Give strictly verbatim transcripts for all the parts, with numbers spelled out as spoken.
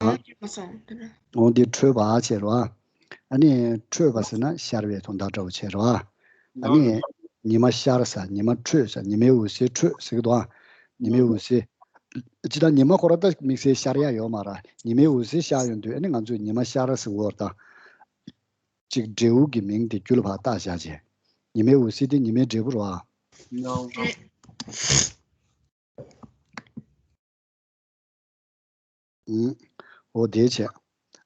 ཨ། མ་སོང་དེ་ན། འོ་འདི་འཕྲོད་པ་བྱས་རོ། ཨ་ནི་འཕྲོད་པ་ཟེར་ན་ཤར་བའི་དོན་དག་འདྲ་བོ་བྱས་རོ། ཨ་ནི་ཉི་མ་ཤར་ཟེར། ཉི་མ་འཕྲོད་ཟེར། ཉི་མའི་འོད་ཟེར་འཕྲོད་ཟེར་གི་འདུག་ཨ། ཉི་མའི་འོད་ཟེར། ཅི་ལྟར་ཉི་མ་ཁོ་རང་ད་དམིགས་བསལ་ཤར་ཡ་ཡོད་མ་རེད། ཉི་མའི་འོད་ཟེར་ཤར་ཡོང་དུས་ཨ་ནི་ང་ཚོས་ཉི་མ་ཤར་ཟེར་བ་རེད་ད། ཅིག་འབྲས་བུ་གི་མིང་དེ་རྒྱུ་ལ་ཕར་བཏགས་བཞག་བྱས། ཉི་མའི་འོད་ཟེར་དེ་ཉི་མའི་འབྲས་བུ་རེད་བ། རེད། ཨུམ། འོ་དེ་བྱས།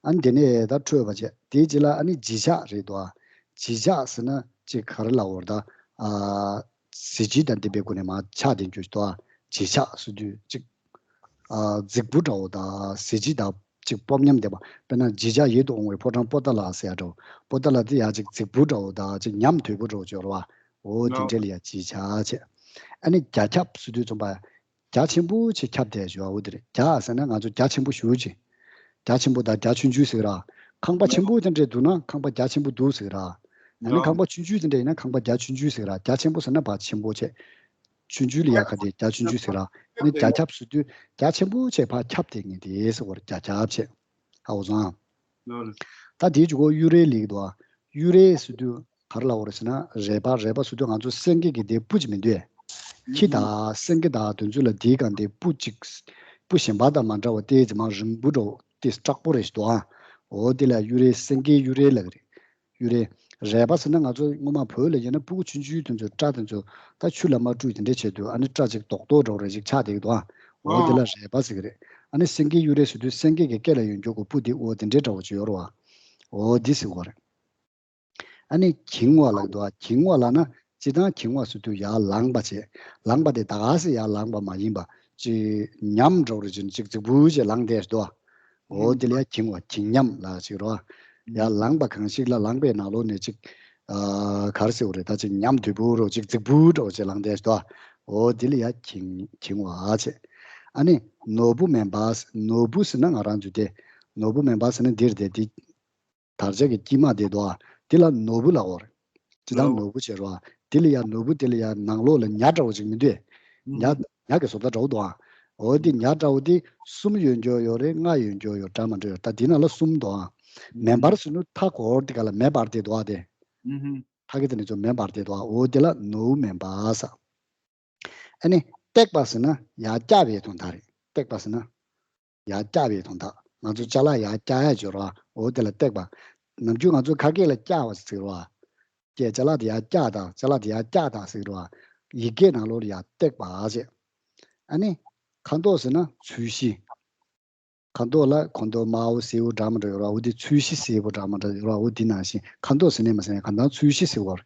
ཨ་ནི་དེ་ནས་ད་འཕྲོད་པ་བྱས། དེའི་རྗེས་ལ་ཨ་ནི་བརྗིད་ཆགས་རེད་དོ། བརྗིད་ཆགས་ཟེར་ན་ཅིག་ག་རེ་ལབ་དགོས་རེད་ད། ཨ། གཟི་བརྗིད་དང་ལྡན་པའི་སྒོ་ནས་མར་ཆགས་བསྡད་རྒྱུ་དོ། བརྗིད་ཆགས་ཟེར་དུས་ཅིག་ཨ། རྫིག་པོ་འདྲ་བོ་དང་གཟི་བརྗིད་དང་ཅིག་སྤོབས་ཉམས་ལྡན་པ། དཔེར་ན་བརྗིད་ཆགས་ཡིད་དུ་འོང་བའི་ཕོ་བྲང་པོ་ཏཱ་ལ་ཟེར་ཡ་འདྲ་བོ། པོ་ཏཱ་ལ་དེ་ཡང་ཅིག་རྫིག་པོ་འདྲ་བོ་དང་ཅིག་ཉམས་དོད་པོ་འདྲ་བོ་ཅིག་ཡོད་རེད་བ། འོ་དེ་འདྲ་ལ་ཡང་བརྗིད་ཆགས་བྱས། ཨ་ནི་རྒྱ་ཁྱབ་ཟེར་དུས་ཙམ་པ། རྒྱ་ཆེན་པོ་ཅིག་ཁྱབ་བསྡད་བཞག་འོ་དེ་རེད། རྒྱ་ཟེར་ན་ང་ཚོ་རྒྱ་ཆེན་པོ་ཞེ་པོ་ཅིག་རྒྱ་ཆེན་པོ་དང་རྒྱ་ཆུང་ཆུང་ཟེར་གི་ར། ཁང་པ་ཆེན་པོ་དེ་འདྲས་འདུག་ན་ཁང་པ་རྒྱ་ཆེན་པོ་འདུག་ཟེར་གི་ར། ཡང་ན་ཁང་པ་ཆུང་ཆུང་དེ་འདྲས་ཡིན་ན་ཁང་པ་རྒྱ་ཆུང་ཆུང་ཟེར་གི་ར། རྒྱ་ཆེན་པོ་ཟེར་ན་ཕར་ཆེན་པོ་བྱས། ཆུང་ཆུང་ལ་ཡ་ག་དེ་རྒྱ་ཆུང་ཆུང་ཟེར་གི་ར། ཨ་ནི་རྒྱ་ཁྱབ་ཟེར་དུས་རྒྱ་ཆེན་པོ་བྱས་ཕར་ཁྱབ་བསྡད་མཁན་དེ་ཟེར་བ་རེད། རྒྱ་ཁྱབ་བྱས། ཧ་གོ་སོང་ཨ། ད་དེའི་མཇུག་གུ་གཡུ་རལ་ལབ་ཀྱི་འདུག་ཨ། གཡུ་རལ་ཟེར་དུས་ག་རེ་ལབ་དགོས་རེད་ཟེར་ན། རལ་པ། རལ་པ་ཟེར་དུས་ང་ཚོ་སེང་གེ་གི་དེ་སྤུ་ཅིག་མི་འདུག་གེ། ཁྱི་དང་སེང་གེ་དང་དེ་ཚོ་ལ་དེའི་སྒང་དེ་སྤུ་ཅིག་སྤུ་གཞན་པ་དང་མ་འདྲ་བ་ཏོག་ཙམ་མར་རིང་པོ་འདྲ་བོ་དེ་དྲག་པོ་རེ་ཞིག་འདུག་ཨ། འོ་དེ་ལ་གཡུ་རལ། སེང་གེའི་གཡུ་རལ་ལབ་ཀྱི་རེད། གཡུ་རལ། རལ་པ་ཟེར་ན་ང་ཚོ་སྔོན་མ་བོད་ལ་ཡིན་ན་སྤུ་གུ་ཆུང་ཆུང་དེ་ཚོ་སྐྲ་དེ་ཚོ་ད་ཆུ་ལ་མ་བཀྲུས་དེ་འདྲ་བྱས་དུས་ཨ་ནི་སྐྲ་ཅིག་རྡོག་རྡོག་འདྲ་བོ་རེ་ཞིག་ཆགས་བསྡད་ཀྱི་འདུག་ཨ། འོ་དེ་ལ་རལ་པ་ཟེར་གྱི་རེད། ཨ་ནི་སེང་གེའི་གཡུ་རལ་ཟེར་དུས་སེང་གེ་གི་སྐེ་ལ་ཡོད་མཁན་གྱི་སྤུ་དེ་འོ་དེ་འདྲའི་འདྲ་བོ་ཅིག་ཡོད་རེད་བ། འོ་འདི་ཟེར་བ་རེད། ཨ་ནི་འགྱིང་བ་ལབ་འདུག་ཨ། འགྱིང་བ་ལབ་ན་སྤྱིར་བཏང་འགྱིང་བ་ཟེར་དུས་ཡར་ལངས་པ་བྱས། ལངས་པ་དེ་ད་ག་སེ་ཡར་ལངས་པ་མ་ཡིན་པ། ཅིག་ཉམས་འགྲོ་རེ་ཅིག་ཅིག་རྫིག་པོ་བྱས་ལངས་བསྡད་འདུག་ཨ། འོ་དེ་ལ་ཡར་འགྱིང་བ། འགྱིང་ཉམས་ལབ་ཅིག་རོ། ཡར་ལངས་པ་གང་ཞིག་ལ་ལངས་པའི་ནང་ལོགས་ནས་ཅིག་ཨ། ག་རེ་ཟེར་བ་རེད། ད་ཅིག་ཉམས་དོད་པོ་རོ་ཅིག་རྫིག་པོ་འདྲ་བོ་ཅིག་ལངས་བསྡད་འདུག་ཨ། འོ་དེ་ལ་ཡར་འགྱིང་འགྱིང་བ་བྱས། ཨ་ནི་ནོར་བུ་མེ་འབར། ནོར་བུ་ཟེར་ན་ང་རང་ཚོ་དེ། ནོར་བུ་མེ་འབར་ཟེར་ན་འདིར་དེ་དེ། དར་ལྕོག་གི་དཀྱིལ་མ་དེ་འདུག་ཨ། དེ་ལ་ནོར་བུ་ལབ་དགོས་རེད། ཅི་ལྟར་ནོར་བུ་བྱས་རོ། དེ་ལ་ཡ་ནོར་བུ་དེ་ལ་ཡ་ནང་ལོགས་ལ་ཉ་འདྲ་བོ་ཅིག་མི་འདུག་ཉ། ཉ་གི་བཟོ་ལྟ་འདྲ་བོ་འདུག་ཨ། འོ་དེ་ཉ་འདྲ་བོ་དེ་གསུམ་ཡོད་མཁན་ཡོད་རེད། ལྔ་ཡོད་མཁན་ཡོད། འདྲ་མི་འདྲ་ཡོད། ད་དེ་ནང་ལ་གསུམ་འདུག་ཨ། མེ་འབར་ཟེར་ནོ་མཐའ་སྐོར་དེ་ག་ལ་མེ་འབར་དེ་འདུག་ཨ་དེ། མཐའ་གི་དེ་ནས་ཚོ་མེ་འབར་དེ་འདུག་ཨ། འོ་དེ་ལ་ནོར་བུ་མེ་འབར་ཟེར། ཨ་ནི་བཏེགས་པ་ཟེར་ན་ཡར་བཀྱག་པའི་དོན་དག་རེད། བཏེགས་པ་ཟེར་ན། ཡར་བཀྱག་པའི་དོན་དག་ང་ཚོ་ཅ་ལག་ཡར་བཀྱག་ཡ་སྦྱོར་བ། འོ་དེ་ལ་བཏེགས་པ། ནམ་རྒྱུན་ང་ཚོ་ཁ་སྐད་ལ་བཀྱག་པ་ཟེར་བ། ཀྱེ་ཅ་ལག་དེ་ཡར་བཀྱག་དང་། ཅ་ལག་དེ་ཡར་བཀྱག་དང་ཟེར་བ། ཡི་གེ་ནང་ལོགས་ལ་ཡར་བཏེགས་པ་ཟེར། ཨ་ནི། ཁ་མདོག་ཟེར་ན་ཚོས་གཞི། ཁ་མདོག་ལ་ཁ་མདོག་དམར་པོ་སེར་པོ་འདྲ་མི་འདྲ་ཡོད་ར། འོ་དེ་ཚོས་གཞི་སེར་པོ་འདྲ་མི་འདྲ་ཡོད་ར། འོ་དེ་ནང་བཞིན་ཁ་མདོག་ཟེར་ནས་མ་ཟེར་ནས་གང་ལྟར་ཚོས་གཞི་ཟེར་བ།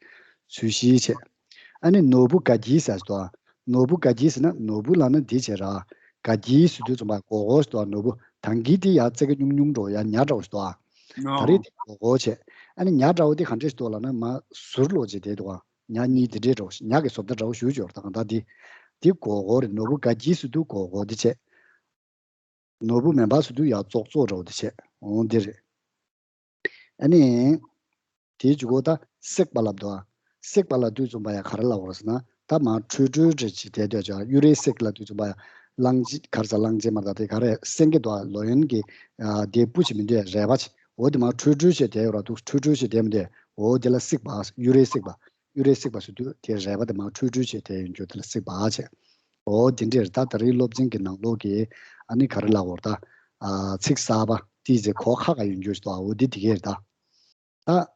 ཚོས་གཞི་བྱས། ཨ་ནི་ནོར་བུ་དགའ་སྐྱིད་ཟེར་དོ། ནོར་བུ་དགའ་སྐྱིད་ཟེར་ན་ནོར་བུ་ལབ་ན་འདི་བྱས་ར། དགའ་སྐྱིད་ཟེར་དུས་ཙམ་པ་མགོ་སྐོར་ཟེར་དོ། ནོར་བུ་ཐང་གི་དེ་ཡར་རྩེ་ག་ཉུང་ཉུང་འགྲོ་ཡ་ཉ་འདྲ་བོ་ཟེར་དོ། ད་རེས་དེ་མགོ་སྐོར་བྱས། ཨ་ནི་ཉ་འདྲ་བོ་དེ་ག་འདྲས་ཟེར་དོ་ལབ་ན་མར་ཟུར་ལོག་བྱས་བསྡད་འདུག་ག་ཉ་གཉིས་དེ་འདྲས་འདྲ་བོ། ཉ་གི་བཟོ་ལྟ་འདྲ་བོ་ཞེ་པོ་ཅིག་ཡོད་རེད། ད་གང་ལྟར་དེ། དེ་མགོ་སྐོར་རེད། ནོར་བུ་དགའ་སྐྱིད་ཟེར་དུས་མགོ་སྐོར་དེ་བྱས། ནོར་བུ་མེ་འབར་ཟེར་དུས་ཡར་ཙོག་ཙོག་འདྲ་བོ་དེ་བྱས། འོང་དེ་རེད། ཨ་ནི། དེའི་མཇུག་གུ་ད་བསྲེགས་པ་ལབ་འདུག་ཨ། བསྲེགས་པ་ལབ་དུས་ཙམ་པ་ཡ་ག་རེ་ལབ་དགོས་རེད་ཟེར་ན། ད་མར་འཕྲོས་འཕྲོས་འདྲ་ཅིག་བསྡད་འདུག་ཨ། གཡུ་རལ་བསྲེགས་ལབ་དུས་ཙམ་པ་ཡ། གླང་ཆེན་ག་རེ་ཟེར། གླང་ཆེན་མ་རེད་ད། དེ་ག་རེ་སེང་གེ་འདུག་ཨ། ལོ་ཡན་གྱི་ཨ་དེ་སྤུ་ཅིག་མི་འདུག་ཨ། རལ་པ་ཅིག་འོ་དེ་མར་འཕྲོས་འཕྲོས་བྱས་བསྡད་ཡོད་ར། འདུག་འཕྲོས་འཕྲོས་བྱས་བསྡད་མི་འདུག་ཨ། འོ་དེ་ལ་བསྲེགས་པ། གཡུ་རལ་བསྲེགས་པ། གཡུ་རལ་བསྲེགས་པ་ཟེར་དུས་དེ་རལ་པ་དེ་མར་འཕྲོས་འཕྲོས་བྱས་བསྡད་ཡོད་རྒྱུ་དེ་ལ་བསྲེགས་པ་བྱས། འོ་དེ་འདྲས་རེད། ད་ད་རེས་སློབ་ཚན་གྱི་ནང་ལོགས་ཀྱི་ཨ་ནི་ག་རེ་ལབ་དགོས་རེད་ད། ཨ་ཚིག་གསར་པ་ཏོག་ཙམ་གོ་ཁག་ཁག་ཡོང་རྒྱུ་ཞིག་འདུག་ཨ། འོ་དེ་དེ་གས་རེད་ད། ད།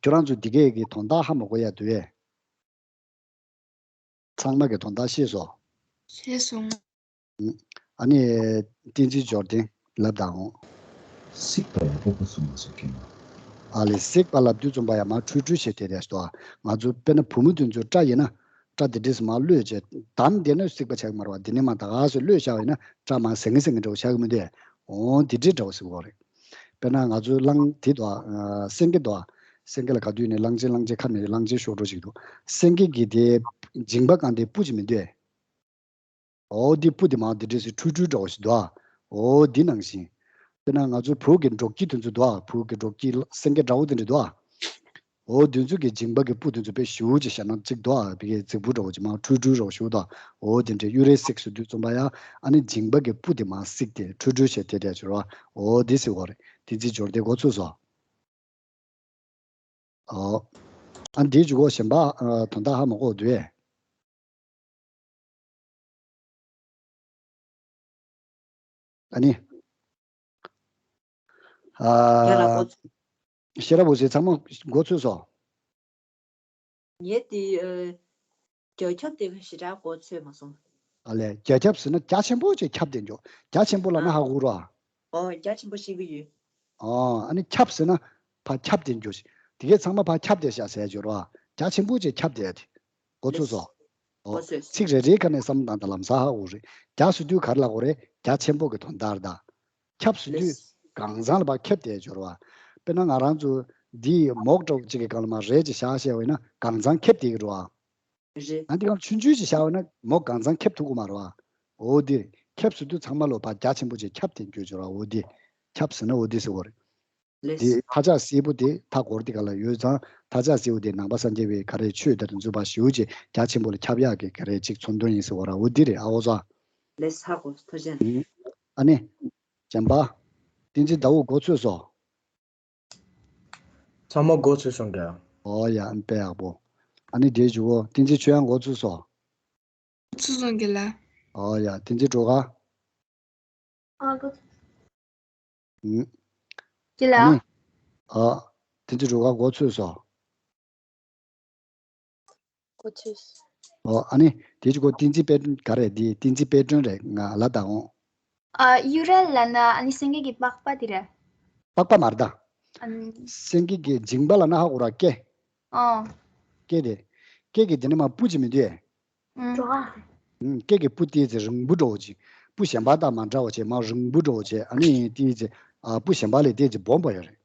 ཁྱོད་རང་ཚོ་འདི་གས་ཀྱི་དོན་དག་ཧ་མ་གོ་ཡ་འདུག་གས། ཚང་མ་གི་དོན་དག་ཤེས་སོང་། ཤེས་སོང་། ཨ་ནི། བསྟན་འཛིན་འབྱོར་ལྡན་ལབ་དང་། བསྲེགས་པ་ཡ་སྤོབས་པ་གསུམ་མ་ཟེར་གྱི་མ། ཨ་ལས། བསྲེགས་པ་ལབ་དུས་ཙམ་པ་ཡ་མར་འཕྲོས་འཕྲོས་བྱས་དེ་རེད་ཟེར་དོ། ང་ཚོ་དཔེར་ན་བུ་མོ་དེ་ཚོ་སྐྲ་ཡིན་ན། སྐྲ་དེ་འདྲས་སུ་མར་གློད་བྱས་བསྡམས་བསྡད་ན་བསྲེགས་པ་ཆགས་ཀྱི་མ་རེད་བ། དེ་ནས་མར་ད་ག་སེ་གློད་བཞག་པ་ཡིན་ན་སྐྲ་མར་ཟིང་ངེ་ཟིང་ངེ་འདྲ་བོ་ཆགས་ཀྱི་མི་འདུག་འོ་དེ་འདྲས་འདྲ་བོ་ཟེར་གྱི་ཡོད་རེད། དཔེར་ན་ང་ཚོའི་གླང་དེ་འདུག་ཨ། སེང་གེ་འདུག་ཨ། སེང་གེ་ལ་ག་དུས་ནས་གླང་ཆེན་གླང་ཆེན་ཁ་མེད་གླང་ཆེན་གཤོག་སྒྲོ་ཅིག་འདུག་སེང་གེ་གི་དེ་མཇིང་པ་སྒང་དེ་སྤུ་ཅིག་མི་འདུག་ཨེ། འོ་དེ་སྤུ་དེ་མར་དེ་འདྲས་སེ་འཕྲུལ་འཕྲུལ་འདྲ་བོ་ཞིག་འདུག་ཨ། འོ་དེ་ནང་བཞིན། དཔེར་ན་ང་ཚོའི་བོད་ཀྱི་འབྲོག་ཁྱི་དེ་ཚོ་འདུག་ཨ། བོད་ཀྱི་འབྲོག་ཁྱི་སེང་གེ་འདྲ་བོ་དེ་འདྲ་འདུག་ཨ། འོ་དེ་ཚོ་གི་མཇིང་པ་གི་སྤུ་དེ་ཚོ་དཔེ་ཞེ་པོ་ཅིག་ཤ་ནག་ཅིག་འདུག་ཨ། དཔེ་གི་རྫིག་པོ་འདྲ་བོ་ཅིག་མར་འཁྲུལ་འཁྲུལ་རོ་ཞེ་པོ་འདུག་འོ་དེ་འདྲའི་གཡུ་རལ་བསྲེགས་སུ་དུས་ཙམ་པ་ཡ། ཨ་ནི་མཇིང་པ་གི་སྤུ་དེ་མར་བསྲེགས་ཏེ་འཁྲུལ་འཁྲུལ་བྱས་དེ་འདྲ་བྱེད་རོགས། འོ་དེ་ཟེར་བ་རེད། བསྟན་འཛིན་འབྱོར་ལྡན་འགོ་ཚུགས་སོང་། ཨོ། ཨ་འདིའི་མཇུག་གོ་གཞན་པ་ཨ་དོན་དག་ཧ་མ་གོ་འདུག་ཨེ། ཨ་ནི། ཨ། ཡ་ལ་འགོ་ཚུགས། ཤེས་རབ་འོད་ཟེར་ཚང་མ་འགོ་ཚུགས་སོང་། ངས་དེ་ཨ་རྒྱ་ཁྱབ་དེ་ཞེ་དྲག་གོ་ཚོད་མ་སོང་། ཨ་ལས་རྒྱ་ཁྱབ་ཟེར་ན་རྒྱ་ཆེན་པོ་ཅིག་ཁྱབ་བསྡད་འགྲོ། རྒྱ་ཆེན་པོ་ལབ་ན་ཨ་ཧ་གོ་རོ། ཨོ་རྒྱ་ཆེན་པོ་ཤེས་ཀྱི་ཡོད། ཨོ་ཨ་ནི་ཁྱབ་ཟེར་ན་ཕར་ཁྱབ་བསྡད་འགྲོ་ཞིག་དེ་གས་ཚང་མ་ཕར་ཁྱབ་བསྡད་ཤག་ཟེར་རྒྱུ་རོ། རྒྱ་ཆེན་པོ་ཅིག་ཁྱབ་བསྡད་དེ། གོ་ཚོད་སོང་། ཨོ་གོ་ཚོད་སོང་། ཚིག་རེ་རེའི་ཁ་ནས་བསམ་བློ་བཏང་དང་ལམ་སང་ཧ་གོ་རེད། རྒྱ་ཟེར་དུས་ག་རེ་ལབ་དགོས་རེད། རྒྱ་ཆེན་པོ་གི་དོན་དག་རེད་ད། ཁྱབ་ཟེར་དུས་ལེས། གང་ཚང་ལ་ཕར་ཁྱབ་བསྡད་འགྲོ་རོ། དཔེར་ན་ང་རང་ཚོ་འདི་མོག་འདྲ་བོ་ཅིག་གི་སྒང་ལ་མར་རས་ཅིག་བཞག་བཞག་པ་ཡིན་ན་གང་ཚང་ཁྱབ་བསྡད་ཀྱི་རེད་བ། རེད། ཨ་འདི་གང་ཆུང་ཆུང་ཅིག་བཞག་པ་ན་མོག་གང་ཚང་ཁྱབ་ཐུབ་ཀྱི་མ་རེད་བ། འོ་འདི་ཁྱབ་ཟེར་དུས་ཚང་མ་ལོ་ཕར་རྒྱ་ཆེན་པོ་ཅིག་ཁྱབ་བསྡད་འགྱོ་འགྱོ་ར། འོ་འདི་ཁྱབ་ཟེར་ན་འོ་འདི་ཟེར་བ་རེད། ལེས། འདི་མཐའ་ལྕགས་སེར་པོ་དེ་མཐའ་སྐོར་དེ་ག་ལ་ཡོད་ཙང་མཐའ་ལྕགས་སེར་པོ་དེ་ནང་པ་སངས་རྒྱས་པའི་ག་རེ་ཆོས་དང་དེ་ཚོ་ཕར་ཞེ་པོ་ཅིག་རྒྱ་ཆེན་པོ་ལ་ཁྱབ་ཡག་གི་ག་རེ་ཅིག་མཚོན་དོན་ཡིན་ཟེར་བ་ར། འོ་འདི་རེད་ཨ། འོ་ཙང་། ལེས་ཧ་གོ་ཐུགས་རྗེ་ཆེ། ཨ་ནི། གཞན་པ། བསྟན་འཛིན་ཟླ་འོད་འགོ་ཚུགས་སོང་། ཚང་མ་འགོ་ཚུགས་སོང་ག་ཨོ་ཡ་ཨ་ནི་དཔེ་ཡག་པོ། ཨ་ནི་དེའི་མཇུག་གོ་བསྟན་འཛིན་ཆོས་དབྱངས་འགོ་ཚུགས་སོང་། ཚུགས་སོང་གི་ལ། ཨོ་ཡ་བསྟན་འཛིན་སྒྲོལ་དཀར། ཨ་འགོ་ཚུགས། ཨུམ། གི་ལ། ཨ་ནི། ཨ། བསྟན་འཛིན་སྒྲོལ་དཀར་འགོ་ཚུགས་སོང་། གོ་ཆོད། ཨོ་ཨ་ནི་དེ་ཅི་གོ་བསྟན་འཛིན་དཔལ་སྒྲོན་ག་རེ་འདི་བསྟན་འཛིན་དཔལ་སྒྲོན་རེད་ང་ལ་ད་འོང་། ཨ་གཡུ་རལ་ལབ་ན་ཨ་ནི་སེང་གེ་གི་པགས་པ་དེ་རེད། པགས་པ་མ་རེད་ད། ཨ་ནི། སེང་གེ་གི་མཇིང་པ་ལབ་ན་ཧ་གོ་ར་སྐེ། ཨོ། སྐེ་དེ། སྐེ་གི་དེ་ནི་མ་སྤུ་ཅི་མི་འདུག་ཨེ། ཨུམ། ཨུམ། སྐེ་གི་སྤུ་ཏིས་ཙི་རིང་པོ་འགྲོ་བ་ཅིག་སྤུ་གཞན་པ་དང་མ་འདྲ་བ་བྱས་མ་རིང་པོ་འགྲོ་བ་བྱས་ཨ་ནི་ཏིས་ཙི། ཨ་སྤུ་གཞན་པ་ལས་ཏིས་ཙི་སྦོམ་པ་ཡོད་རེད།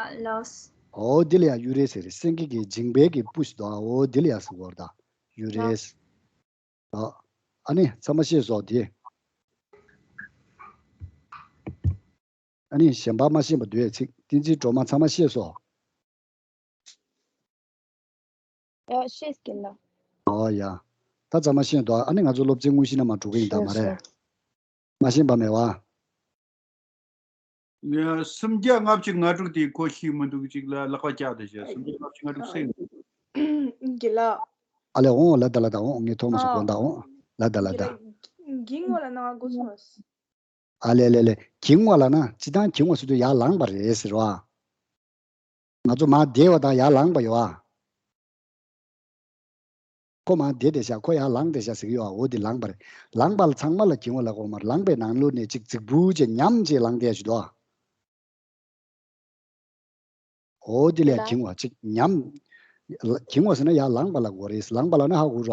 ཨ་ལོས། ཨོ་དེ་ལ་ཡང་གཡུ་རལ་ཟེར་རེད། སེང་གེ་གི་མཇིང་པའི་གི་སྤུ་ཞིག་འདུག་ཨོ་དེ་ལ་ཡང་ཟེར་བར་ད། གཡུ་རལ། ཨ་ཨ་ནི་ཚང་མ་ཤེས་སོང་དེ། ཨ་ནི་གཞན་པ་མ་ཤེས་པ་འདུག་ཚིག་བསྟན་འཛིན་སྒྲོལ་མ་ཚང་མ་ཤེས་སོང་། ཡ་ཤེས་ཀྱི་ལ། ཨོ་ཡ། ད་ཚང་མ་ཤེས་འདུག་ཨ་ནི་ང་ཚོ་སློབ་ཚན་དངོས་གཞི་ནང་མ་འགྲོ་གི་ཡིན་ད་མ་རེད། མ་ཤེས་པ་མེད་བ། ཡ་སུམ་བརྒྱ་ལྔ་བཅུ་ང་དྲུག་དེ་ཁོ་ཤེས་མི་འདུག་ཅིག་ལ་ལག་པ་བཀྱག་དེ་བྱས་སུམ་བརྒྱ་ལྔ་བཅུ་ང་དྲུག་སེང་། གི་ལ། ཨ་ལས་འོང་ལ་ད་ལ་ད་འོང་ངས་ཐོག་མ་སུ་གོ་ད་འོང་ལ་ད་ལ་ད། གི་ངོ་ལ་ན་ང་གོ་སོང་། ཨ་ལས་ལས་ལས་གི་ངོ་ལ་ན་སྤྱི་བཏང་གི་ངོ་ཟེར་དུས་ཡར་ལངས་པ་རེད་ཟེར་བ། ང་ཚོ་མར་བསྡད་པ་དང་ཡར་ལངས་པ་ཡོད་ཨ། ཁོ་མར་བསྡད་བསྡད་ཤག་ཁོ་ཡར་ལངས་བསྡད་ཤག་ཟེར་གི་ཡོད་ཨ། འོ་དེ་ལངས་པ་རེད། ལངས་པ་ལ་ཚང་མ་ལ་གི་ངོ་ལ་གོ་མར་ལངས་པའི་ནང་ལོགས་ནས་ཅིག་རྫིག་པུ་བྱས་ཉམས་བྱས་ལངས་བསྡད་ཞིག་འདུག་ཨ། འོ་དེ་ལས་ལ། གི་ངོ་ཅིག་ཉམས། གི་ངོ་ཟེར་ན་ཡར་ལངས་པ་ལ་གོ་རེད། ལངས་པ་ལ་ན་ཧ་གོ་ར།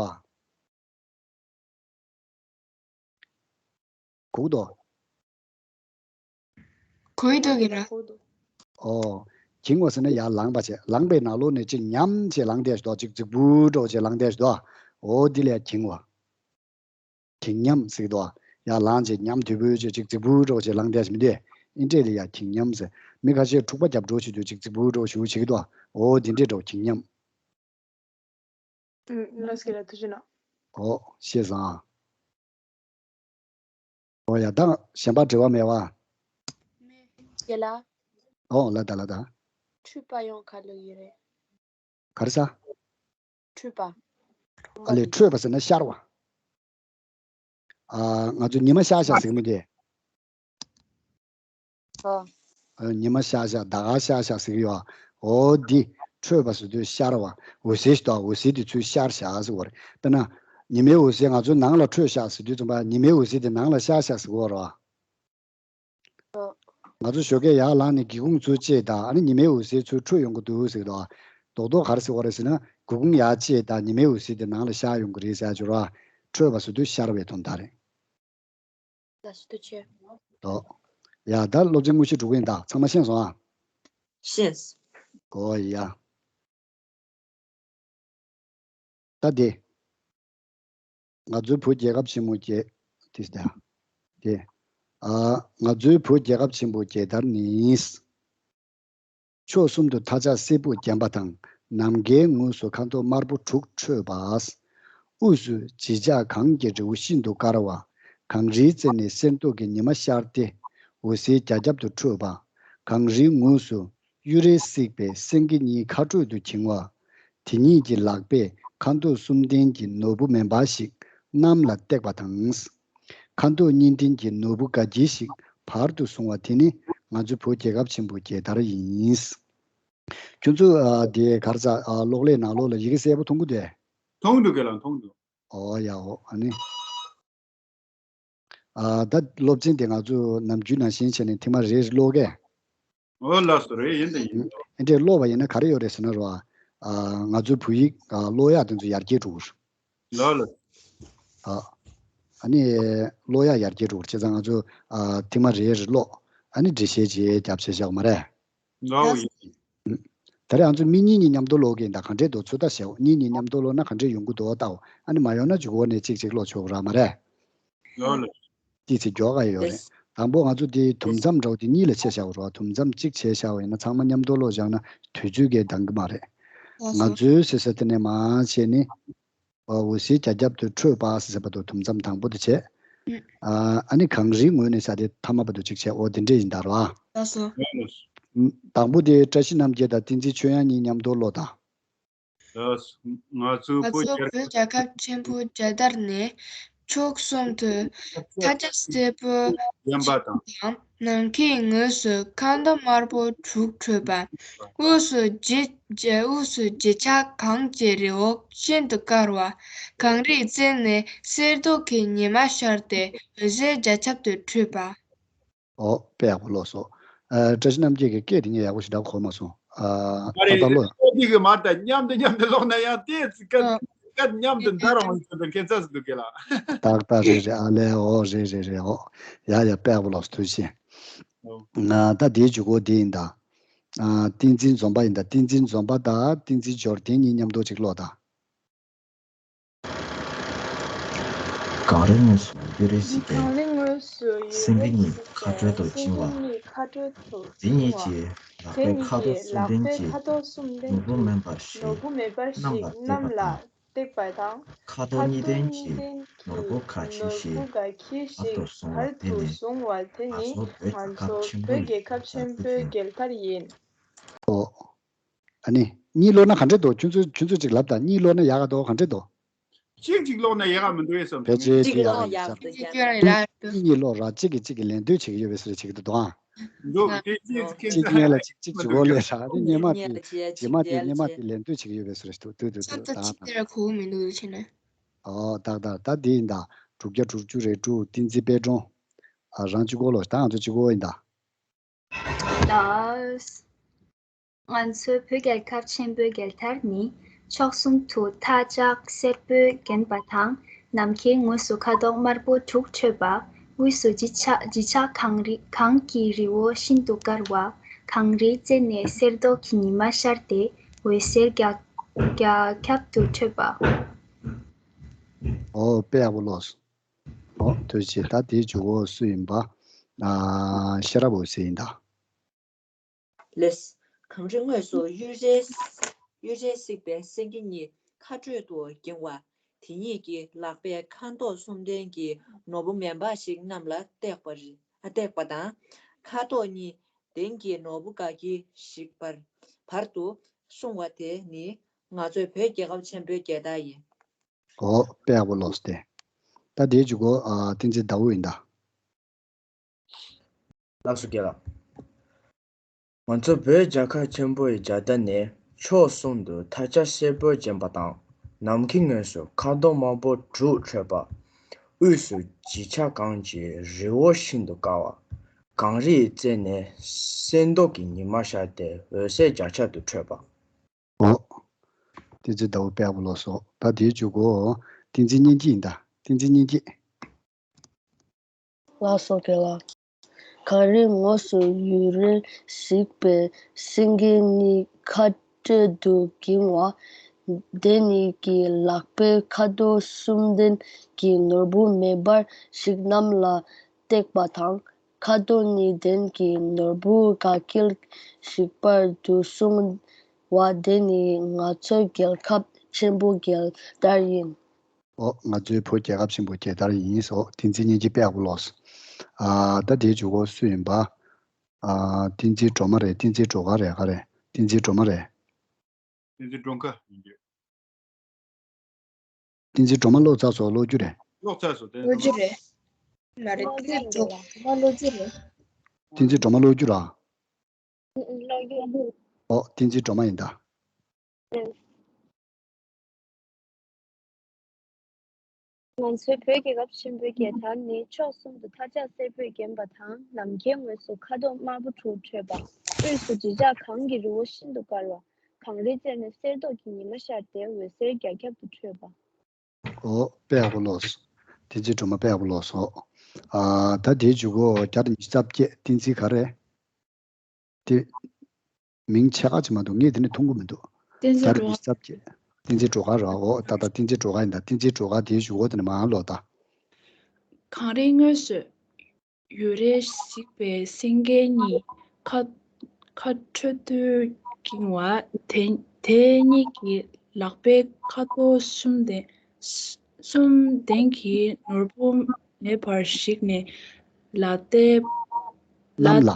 གོ་གི་འདུག་གོ་གི་འདུག་གི་ར། ཨོ། གི་ངོ་ཟེར་ན་ཡར་ལངས་པ་བྱས། ལངས་པའི་ནང་ལོགས་ནས་ཅིག་ཉམས་བྱས་ལངས་བསྡད་ཞིག་འདུག་ཅིག་རྫིག་པུ་འདྲ་བོ་བྱས་ལངས་བསྡད་ཞིག་འདུག་འོ་འདི་ལ་ཡ་གི་ངོ། གི་ཉམས་ཟེར་གི་འདུག་ཡར་ལངས་བྱས་ཉམས་དོད་པོ་བྱས་ཅིག་རྫིག་པུ་འདྲ་བོ་བྱས་ལངས་བསྡད་ཞིག་མི་འདུག་ཨིན་འདྲས་ལ་ཡ་གི་ཉམས་ཟེར། མི་ཁ་ཤས་འཁྲུག་པ་རྒྱབ་འགྲོ་བྱེད་དུས་ཅིག་རྫིག་པུ་འདྲ་བོ་ཞིག་བྱེད་ཀྱི་འདུག་འོ་འདི་འདྲས་འདྲ་བོ་གི་ཉམས། ཨུམ། ལགས་སོ་ལགས་ཐུགས་རྗེ་གནང་། ཨོ། ཤེས་སོང་ཨ། ཨོ་ཡ་ད་གཞན་པ་དྲི་བ་མེད་པ། མེད། རྒན་ལགས། ཨོ་ལ་ད་ལ་ད། འཁྲུལ་པ་ཡང་ག་ལ་ཡོད་རེད། ག་རེ་ཟ། འཁྲུལ་པ། ཨ་ལས་འཁྲུལ་པ་ཟེར་ན་ཤར་བ། ཨ་ང་ཚོ་ཉི་མ་ཤར་ཤག་ཟེར་གི་མི་འདུག་ཨ། ཨ་ཉི་མ་ཤར་ཤག་ཟླ་བ་ཤར་ཤག་ཟེར་གི་ཡོད་ཨ། འོ་འདི་འཁྲུལ་པ་ཟེར་དུས་ཤར་བ། འོད་ཟེར་ཞིག་འདུག་འོད་ཟེར་དེ་ཚུར་ཤར་ཤག་ཟེར་བ་རེད། དཔེར་ན། ཉི་མའི་འོད་ཟེར་ང་ཚོའི་ནང་ལ་འཕྲོས་ཤག་ཟེར་དུས་ཙམ་པ་ཉི་མའི་འོད་ཟེར་དེ་ནང་ལ་ཤར་ཤག་ཟེར་གི་ཡོད་རེད་བ། ཨ། ང་ཚོ་ཞོགས་ཀས་ཡར་ལངས་ནས་སྒེའུ་ཁུང་ཚུར་ཕྱེས་དང་ཨ་ནི་ཉི་མའི་འོད་ཟེར་ཚུར་འཕྲོས་ཡོང་གི་འདུག་ཟེར་གི་འདུག་རྡོག་རྡོག་ག་རེ་ཟེར་བ་རེད་ཟེར་ན་སྒེའུ་ཁུང་ཡར་ཕྱེས་དང་ཉི་མའི་འོད་ཟེར་དེ་ནང་ལ་ཤར་ཡོང་གི་རེད་ཟེར་ཡ་ཅིག་ཡོད་རེད་བ། འཕྲོས་པ་ཟེར་དུས་ཤར་བའི་དོན་དག་རེད། ལགས་སོ་ཐུགས་རྗེ་ཆེ། ཨོ། ཡ་ད་སློབ་ཚན་དངོས་གཞི་འགྲོ་གི་ཡིན་ད་ཚང་མ་ཤེས་སོང་ཨ། ཤེས། ཨོ་ཡ། ད་དེ། ང་ཚོའི་བོད་རྒྱལ་ཁབ་ཆེན་མོ་རྒྱལ། དེ་ད། དེ། ཨ། ང་ཚོའི་བོད་རྒྱལ་ཁབ་ཆེན་པོ་རྒྱལ་དར་ནི། ཕྱོགས་གསུམ་དུ་མཐའ་ལྕགས་སེར་པོས་བརྒྱན་པ་དང་། ནམ་མཁའི་ངོས་སུ་ཁ་དོག་དམར་པོ་དྲུག་འཕྲོས་པ། དབུས་སུ་བརྗིད་ཆགས་གངས་ཀྱི་རི་བོ་ཤིན་ཏུ་དཀར་བ། གངས་རིའི་རྩེ་ནས་གསེར་མདོག་གི་ཉི་མ་ཤར་ཏེ། འོད་ཟེར་རྒྱ་ཁྱབ་ཏུ་འཕྲོས་པ། གངས་རིའི་ངོས་སུ་གཡུ་རལ་གསིག་པའི་སེང་གེ་གཉིས་ཁ་སྤྲོད་དུ་བྱིང་བ། དེ་གཉིས་ཀྱི་ལག་པས་ཁ་མདོག་གསུམ་ལྡན་གྱི་ནོར་བུ་མེ་འབར་ཞིག་གནམ་ལ་བཏེགས་པ་དང་། ཁ་མདོག་གཉིས་ལྡན་གྱི་ནོར་བུ་དགའ་འཁྱིལ་ཞིག་བར་དུ་བཟུང་བ་དེ་ནི་ང་ཚོའི་བོད་རྒྱལ་ཁབ་ཆེན་པོའི་རྒྱལ་དར་ཡིན། ཁྱོད་ཚོ་ཨ་དེ་ག་རེ་ཟ། ཨ་གློག་ཀླད་ནང་ལོགས་ལ་ཡི་གེ་གསལ་པོ་མཐོང་གི་འདུག་གས། མཐོང་འདུག་གས་ལགས། མཐོང་འདུག། ཨོ་ཡ་ཨོ། ཨ་ནི། ཨ་ད་སློབ་ཚན་དེ་ང་ཚོ་ནམ་རྒྱུན་ནང་བཞིན་བྱས་ནས་ཐེངས་མ་རེ་རེ་ཀློག་གས། ཨོ་ལགས་སོ། རེད། ཡིན་དང་ཡིན། ཨ་འདྲས་ཀློག་པ་ཡིན་ན་ག་རེ་ཡོད་རེད་ཟེར་ན་རོ། ཨ་ང་ཚོའི་བོད་ཡིག་ཨ་ཀློག་ཡག་དེ་ཚོ་ཡར་རྒྱས་འགྲོ་གི་རེད། ལགས་ལགས། ཨ་ཨ་ནི་ཀློག་ཡག་ཡར་རྒྱས་འགྲོ་གི་རེད། བྱས་ཙང་ང་ཚོ་ཨ་ཐེངས་མ་རེ་རེ་ཀློག་ཨ་ནི་འགྲེལ་བཤད་ཅིག་རྒྱབ་བྱས་བཞག་མ་རེད། ལགས་ཡིན། ད་རེས་ང་ཚོ་མི་གཉིས་གཉིས་མཉམ་དུ་ཀློག་གི་ཡིན་ད། ག་འདྲས་འདུག་ཚོད་ལྟ་བྱའོ། གཉིས་གཉིས་མཉམ་དུ་ཀློག་ན་ག་འདྲས་ཡོང་གི་འདུག་ལྟའོ། ཨ་ནི་མ་ཡོང་ན་གཅིག་འོག་ནས་གཅིག་གཅིག་ཀློག་ཆོག་ར་མ་རེད། ལགས་ལགས། ཏི་ཚེ་མགྱོགས་ག་ཡོད་རེད། དང་པོ་ང་ཚོ་དེ་དུམ་མཚམས་འདྲ་བོ་དེ་གཉིས་ལ་ཕྱེ་བཞག་པ་རེད་བ། དུམ་མཚམས་གཅིག་ཕྱེ་བཞག་པ་ཡིན་ན་ཚང་མ་མཉམ་དུ་ཀློག་བཞག་ན་དུས་ཚོད་ཀྱིས་འདང་གི་མ་རེད། ང་ཚོའི་ཟེར་ས་དེ་ནས་མར་བྱས་ནི། འོད་ཟེར་རྒྱ་ཁྱབ་ཏུ་འཕྲོས་པ་ཟེར་བ་དང་དུམ་མཚམས་དང་པོ་དེ་བྱས། ཨ་ཨ་ནི་གངས་རིའི་ངོས་ནས་ས་དེ་ཐ་མ་བར་དུ་གཅིག་བྱས། འོ་དེ་འདྲས་ཡིན་ད་ར། ལགས་སོ། དང་པོ་དེ་བཀྲ་ཤིས་རྣམ་རྒྱལ་དང་བསྟན་འཛིན་ཆོས་དབྱངས་གཉིས་མཉམ་དུ་ཀློག་དང་། ལགས་སོ། ང་ཚོའི་ང་བོད་ཚོའི་རྒྱལ་བོད་རྒྱལ་ཁབ་ཆེན་པོའི་རྒྱལ་དར་ནི་ཕྱོགས་གསུམ་དུ་མཐའ་ལྕགས་སེར་པོ་བརྒྱན་པ་དང་། དང་། ནམ་མཁའི་ངོས་སུ་ཁ་དོག་དམར་པོ་དྲུག་འཕྲོས་པ། དབུས་སུ་བརྗིད་དབུས་སུ་བརྗིད་ཆགས་གངས་ཀྱི་རི་བོ་ཤིན་ཏུ་དཀར་བ། གངས་རིའི་རྩེ་ནས་གསེར་མདོག་གི་ཉི་མ་ཤར་ཏེ་འོད་ཟེར་རྒྱ་ཁྱབ་ཏུ་འཕྲོས་པ། ཨོ་དཔེ་ཡག་པོ་ཀློག་སོང་། ཨ་བཀྲ་ཤིས་རྣམ་རྒྱལ་གྱི་སྐད་དེ་ངས་ཡག་པོ་ཞེ་དྲག་གོ་མ་སོང་། ཨ་ཨ་རེ། ད་ལྟ་ཀློག་ཀློག་དེ་གི་མ་ད་མཉམ་དུ་མཉམ་དུ་ཀློག་ན་ཡང་དེ་ཚིག་སྐད་སྐད་མཉམ་དུ་འདར་འོང་ཡོད་པའི་ཁྱད་མཚར་ཞིག་འདུག་གས་ལགས། ཏག་ཏག་རེད་རེད། ཨ་ལས་ཨོ་རེད་རེད་རེད། ཨོ་ཡ་ཡ་དཔེ་ཡག་པོ་ཀློག་སོང་། ཐུགས་རྗེ་ཆེ། ཨོ། ང་ད་དེའི་མཇུག་གོ་དེ་ཡིན་ད། ཨ་བསྟན་འཛིན་འཛོམས་པ་ཡིན་ད། བསྟན་འཛིན་འཛོམས་པ་དང་བསྟན་འཛིན་འབྱོར་ལྡན་གཉིས་མཉམ་དུ་ཅིག་ཀློག་ད། གངས་རིའི་ངོས་སུ་གཡུ་རལ་གཟིགས་པའི་གངས་རིའི་ངོས་སུ་གཡུ་སེང་གེ་རལ་གཉིས་གཟིགས་ཁ་པའི་སྤྲོད་དུ་སེང་བཅིངས་གེ་པ། གཉིས་ཁ་སྤྲོད་དུ་དེ་གཉིས་བཅིངས་པ། ཀྱིས་ལག་དེ་པའི་གཉིས་ཁ་དོག་ཀྱིས་གསུམ་ལག་ལྡན་པའི་གྱིས་ཁ་དོག་གསུམ་ལྡན་ནོར་བུ་གྱིས་མེ་འབར་ནོར་བུ་ཞིག་མེ་འབར་གནམ་ཞིག་ལ་གནམ་ལ་བཏེགས་པ་དང་། ཁ་དོག་གཉིས་ལྡན་གྱིས་ནོར་བུ་དགའ་འཁྱིལ་ཞིག་བར་དུ་བཟུང་བ་དེ་ནི་ང་ཚོ་བོད་རྒྱལ་ཁབ་ཆེན་པོའི་རྒྱལ་དར་ཡིན། ཨོ། ཨ་ནི་གཉིས་ཀློག་ན་ག་འདྲས་འདུག་ཁྱོད་ཚོས་ཁྱོད་ཚོས་ཅིག་ལབ་དང་། གཉིས་ཀློག་ན་ཡག་ག་འདུག་ག་འདྲས་འདུག་གཅིག་གཅིག་ཀློག་ན་ཡག་ག་མི་འདུག་ཨེ་བསམ། ཕལ་ཆེར་གཅིག་དེ་ཡག་ཀློག་ཡིན་ཡག་ས་རེད། འདུག་ཡག་གཅིག་ཀློག་ཡག་འདུག་གཉིས་གཉིས་ཀློག་ར། གཅིག་གིས་གཅིག་གི་ལན་ལྟོས་བྱེད་ཀྱི་ཡོད་པའི་བཟོ་འདྲ་བྱེད་ཀྱི་འདུག་ཨ། འདུག་དེ་གཅིག་གཅིག་གཅིག་སྔོན་ལ་གཅིག་གཅིག་མཇུག་གོ་ལས་ར། དེ་སྔོན་མ་དེ་རྗེས་མ་དེ་སྔོན་མ་དེ་ལན་ལྟོས་བྱེད་ཀྱི་ཡོད་པའི་བཟོ་འདྲ་ཞིག་འདུག་འདུག་འདུག་འདུག་ད་ད་ད་ད་གོ་མི་འདུག་ཕྱིན་ནས། ཨོ་ད་ད་ད་དེ་ཡིན་ད། དྲུག་བརྒྱ་དྲུག་ཅུ་རེ་དྲུག་བསྟན་འཛིན་དཔལ་སྒྲོན། ཨ་རང་གཅིག་གོ་ལོ། ད་ང་ཚོ་གཅིག་གོ་ཡིན་ད། ལགས། ང་ཚོའི་བོད་རྒྱལ་ཁབ་ཆེན་པོའི་རྒྱལ་དར་ནི་ཕྱོགས་གསུམ་དུ་མཐའ་ལྕགས་སེར་པོས་བརྒྱན་པ་དང་། ནམ་མཁའི་ངོས་སུ་ཁ་དོག་དམར་པོ་དྲུག་འཕྲོས་པ། དབུས་སུ་བརྗིད་ཆགས་བརྗིད་ཆགས་གངས་རི་གངས་ཀྱི་རི་བོ་ཤིན་ཏུ་དཀར་བ། གངས་རིའི་རྩེ་ནས་གསེར་མདོག་གི་ཉི་མ་ཤར་ཏེ་འོད་ཟེར་རྒྱ་རྒྱ་ཁྱབ་ཏུ་འཕྲོས་པ། ཨོ་དཔེ་ཡག་པོ་ཀློག་སོང་། ཨོ་ཐུགས་རྗེ་ཆེ། ད་དེའི་མཇུག་གོ་སུ་ཡིན་པ། ཨ་ཤེས་རབ་འོད་ཟེར་ཡིན་ད། ལགས། གངས་རི་ངོས་སུ་གཡུ་རལ་གཡུ་རལ་གཟིགས་པའི་སེང་གེ་གཉིས་ཁ་སྤྲོད་དུ་བཅིངས་པ། དེ་གཉིས་ཀྱི་ལག་པས་ཁ་དོག་གསུམ་ལྡན་གྱི་ནོར་བུ་མེ་འབར་ཞིག་གནམ་ལ་བཏེགས་པ་རེད། ཨ་བཏེགས་པ་དང་། ཁ་དོག་གཉིས་ལྡན་གྱི་ནོར་བུ་དགའ་འཁྱིལ་ཞིག་བར་བར་དུ་བཟུང་བ་དེ་ནི་ང་ཚོའི་བོད་རྒྱལ་ཁབ་ཆེན་པོའི་རྒྱལ་དར་ཡིན། ཨོ་དཔེ་ཡག་པོ་ཀློག་སྟེ། ད་དེའི་མཇུག་གོ་ཨ་བསྟན་འཛིན་ཟླ་འོད་ཡིན་ད། ལགས་སོ་རྒན་ལགས། ང་ཚོ་བོད་རྒྱལ་ཁབ་ཆེན་པོ་ཡི་རྒྱལ་དར་ནི་ཕྱོགས་གསུམ་དུ་མཐའ་ལྕགས་སེར་པོས་བརྒྱན་པ་དང་། ནམ་མཁའི་ངོས་སུ་ཁ་དོག་དམར་པོ་དྲུག་འཕྲོས་པ། དབུས་སུ་བརྗིད་ཆགས་གངས་ཀྱི་རི་བོ་ཤིན་ཏུ་དཀར་བ། གངས་རིའི་རྩེ་ནས་གསེར་མདོག་གི་ཉི་མ་ཤར་ཏེ་འོད་ཟེར་རྒྱ་ཁྱབ་ཏུ་འཕྲོས་པ། ཨོ། བསྟན་འཛིན་ཟླ་འོད་དཔེ་ཡག་པོ་ཀློག་སོང་། ད་དེའི་མཇུག་གོ་བསྟན་འཛིན་སྙན་སྐྱིད་ཡིན་ད། བསྟན་འཛིན་སྙན་སྐྱིད། ལགས་སོ་རྒན་ལགས། གངས་རིའི་ངོས་སུ་གཡུ་རལ་གཟིགས་པའི་སེང་གེ་གཉིས་ཁ་སྤྲོད་དུ་བཅིངས་པ། དེ་གཉིས་ཀྱི་ལག་པས་ཁ་དོག་གསུམ་ལྡན་གྱི་ནོར་བུ་མེ་འབར་ཞིག་གནམ་ལ་བཏེགས་པ་དང་། ཁ་དོག་གཉིས་ལྡན་གྱི་ནོར་བུ་དགའ་འཁྱིལ་ཞིག་པར་དུ་སོང་བ་དེ་ནི་ང་ཚོའི་རྒྱལ་ཁབ་ཆེན་པོ་རྒྱལ་དར་ཡིན། ཨོ། ང་ཚོའི་བོད་རྒྱལ་ཁབ་ཆེན་པོ་རྒྱལ་དར་ཡིན་སོ། བསྟན་འཛིན་སྙན་འཇེབས་དཔེ་ཡག་པོ་ཀློག་སོང་། ཨ། ད་དེའི་མཇུག་གོ་སུ་ཡིན་པ། ཨ། བསྟན་འཛིན་སྒྲོལ་མ་རེད། བསྟན་འཛིན་སྒྲོལ་དཀར་རེད། ག་རེད། བསྟན་འཛིན་སྒྲོལ་མ་རེད། བསྟན་འཛིན་སྒྲོལ་དཀར་ཡིན་རྒྱུ། བསྟན་འཛིན་སྒྲོལ་མ་ཀློག་ཚར་སོང་། ཀློག་རྒྱུ་རེད། ཀློག་ཚར་སོང་། བསྟན་འཛིན་ཀློག་རྒྱུ་སྒྲོལ་མ་རེད། མ་རེད། བསྟན་འཛིན་སྒྲོལ་མ་ཀློག་རྒྱུ་རེད། བསྟན་འཛིན་སྒྲོལ་མ་ཀློག་རྒྱུ་ར། ཨོ། བསྟན་འཛིན་སྒྲོལ་མ་ཡིན་ད། ང་ཚོའི་བོད་རྒྱལ་ཁབ་ཆེན་པོའི་རྒྱལ་དར་ནི་ཕྱོགས་གསུམ་དུ་མཐའ་ལྕགས་སེར་པོས་བརྒྱན་པ་དང་། ནམ་མཁའི་ངོས་སུ་ཁ་དོག་དམར་པོ་དྲུག་འཕྲོས་པ། དབུས་སུ་བརྗིད་ཆགས་གངས་ཀྱི་རི་བོ་ཤིན་ཏུ་དཀར་བ། གངས་རིའི་རྩེ་ནས་གསེར་མདོག་གི་ཉི་མ་ཤར་ཏེ་འོད་ཟེར་རྒྱ་ཁྱབ་ཏུ་འཕྲོས་པ། ཨོ། དཔེ་ཡག་པོ་ཀློག་སོང་། བསྟན་འཛིན་སྒྲོལ་མ་དཔེ་ཡག་པོ་ཀློག་སོང་། ཨ། ད་དེའི་མཇུག་གོ་བརྒྱ་དང་ཉི་ཤུ་རྩ་བརྒྱད། བསྟན་འཛིན་ག་རེ། དེ་མིང་ཆེ་ཁག་ཅིག་མ་འདུག་ངས་དེ་ནས་མཐོང་གི་མི་འདུག་བསྟན་འཛིན་བརྒྱ་དང་ཉི་ཤུ་རྩ་བརྒྱད། བསྟན་འཛིན་སྒྲོལ་དཀར་ར། ཨོ། ད་ད་བསྟན་འཛིན་སྒྲོལ་དཀར་ཡིན་ད། བསྟན་འཛིན་སྒྲོལ་དཀར་དེའི་མཇུག་གོ་དེ་ནས་མར་ཀློག་ད། གངས་རིའི་ངོས་སུ་གཡུ་རལ་གཟིགས་པའི་སེང་གེ་གཉིས། ཁ་ཁ་འཕྲོད་དུ་བསྒྱིངས་པ། དེ་དེ་གཉིས་ཀྱི་ལག་པའི་ཁ་དོག་གསུམ་ལྡན་གསུམ་ལྡན་གྱི་ནོར་བུ་མེ་འབར་ཞིག་ནས་ལ་བཏེག་ལ་གནམ་ལ།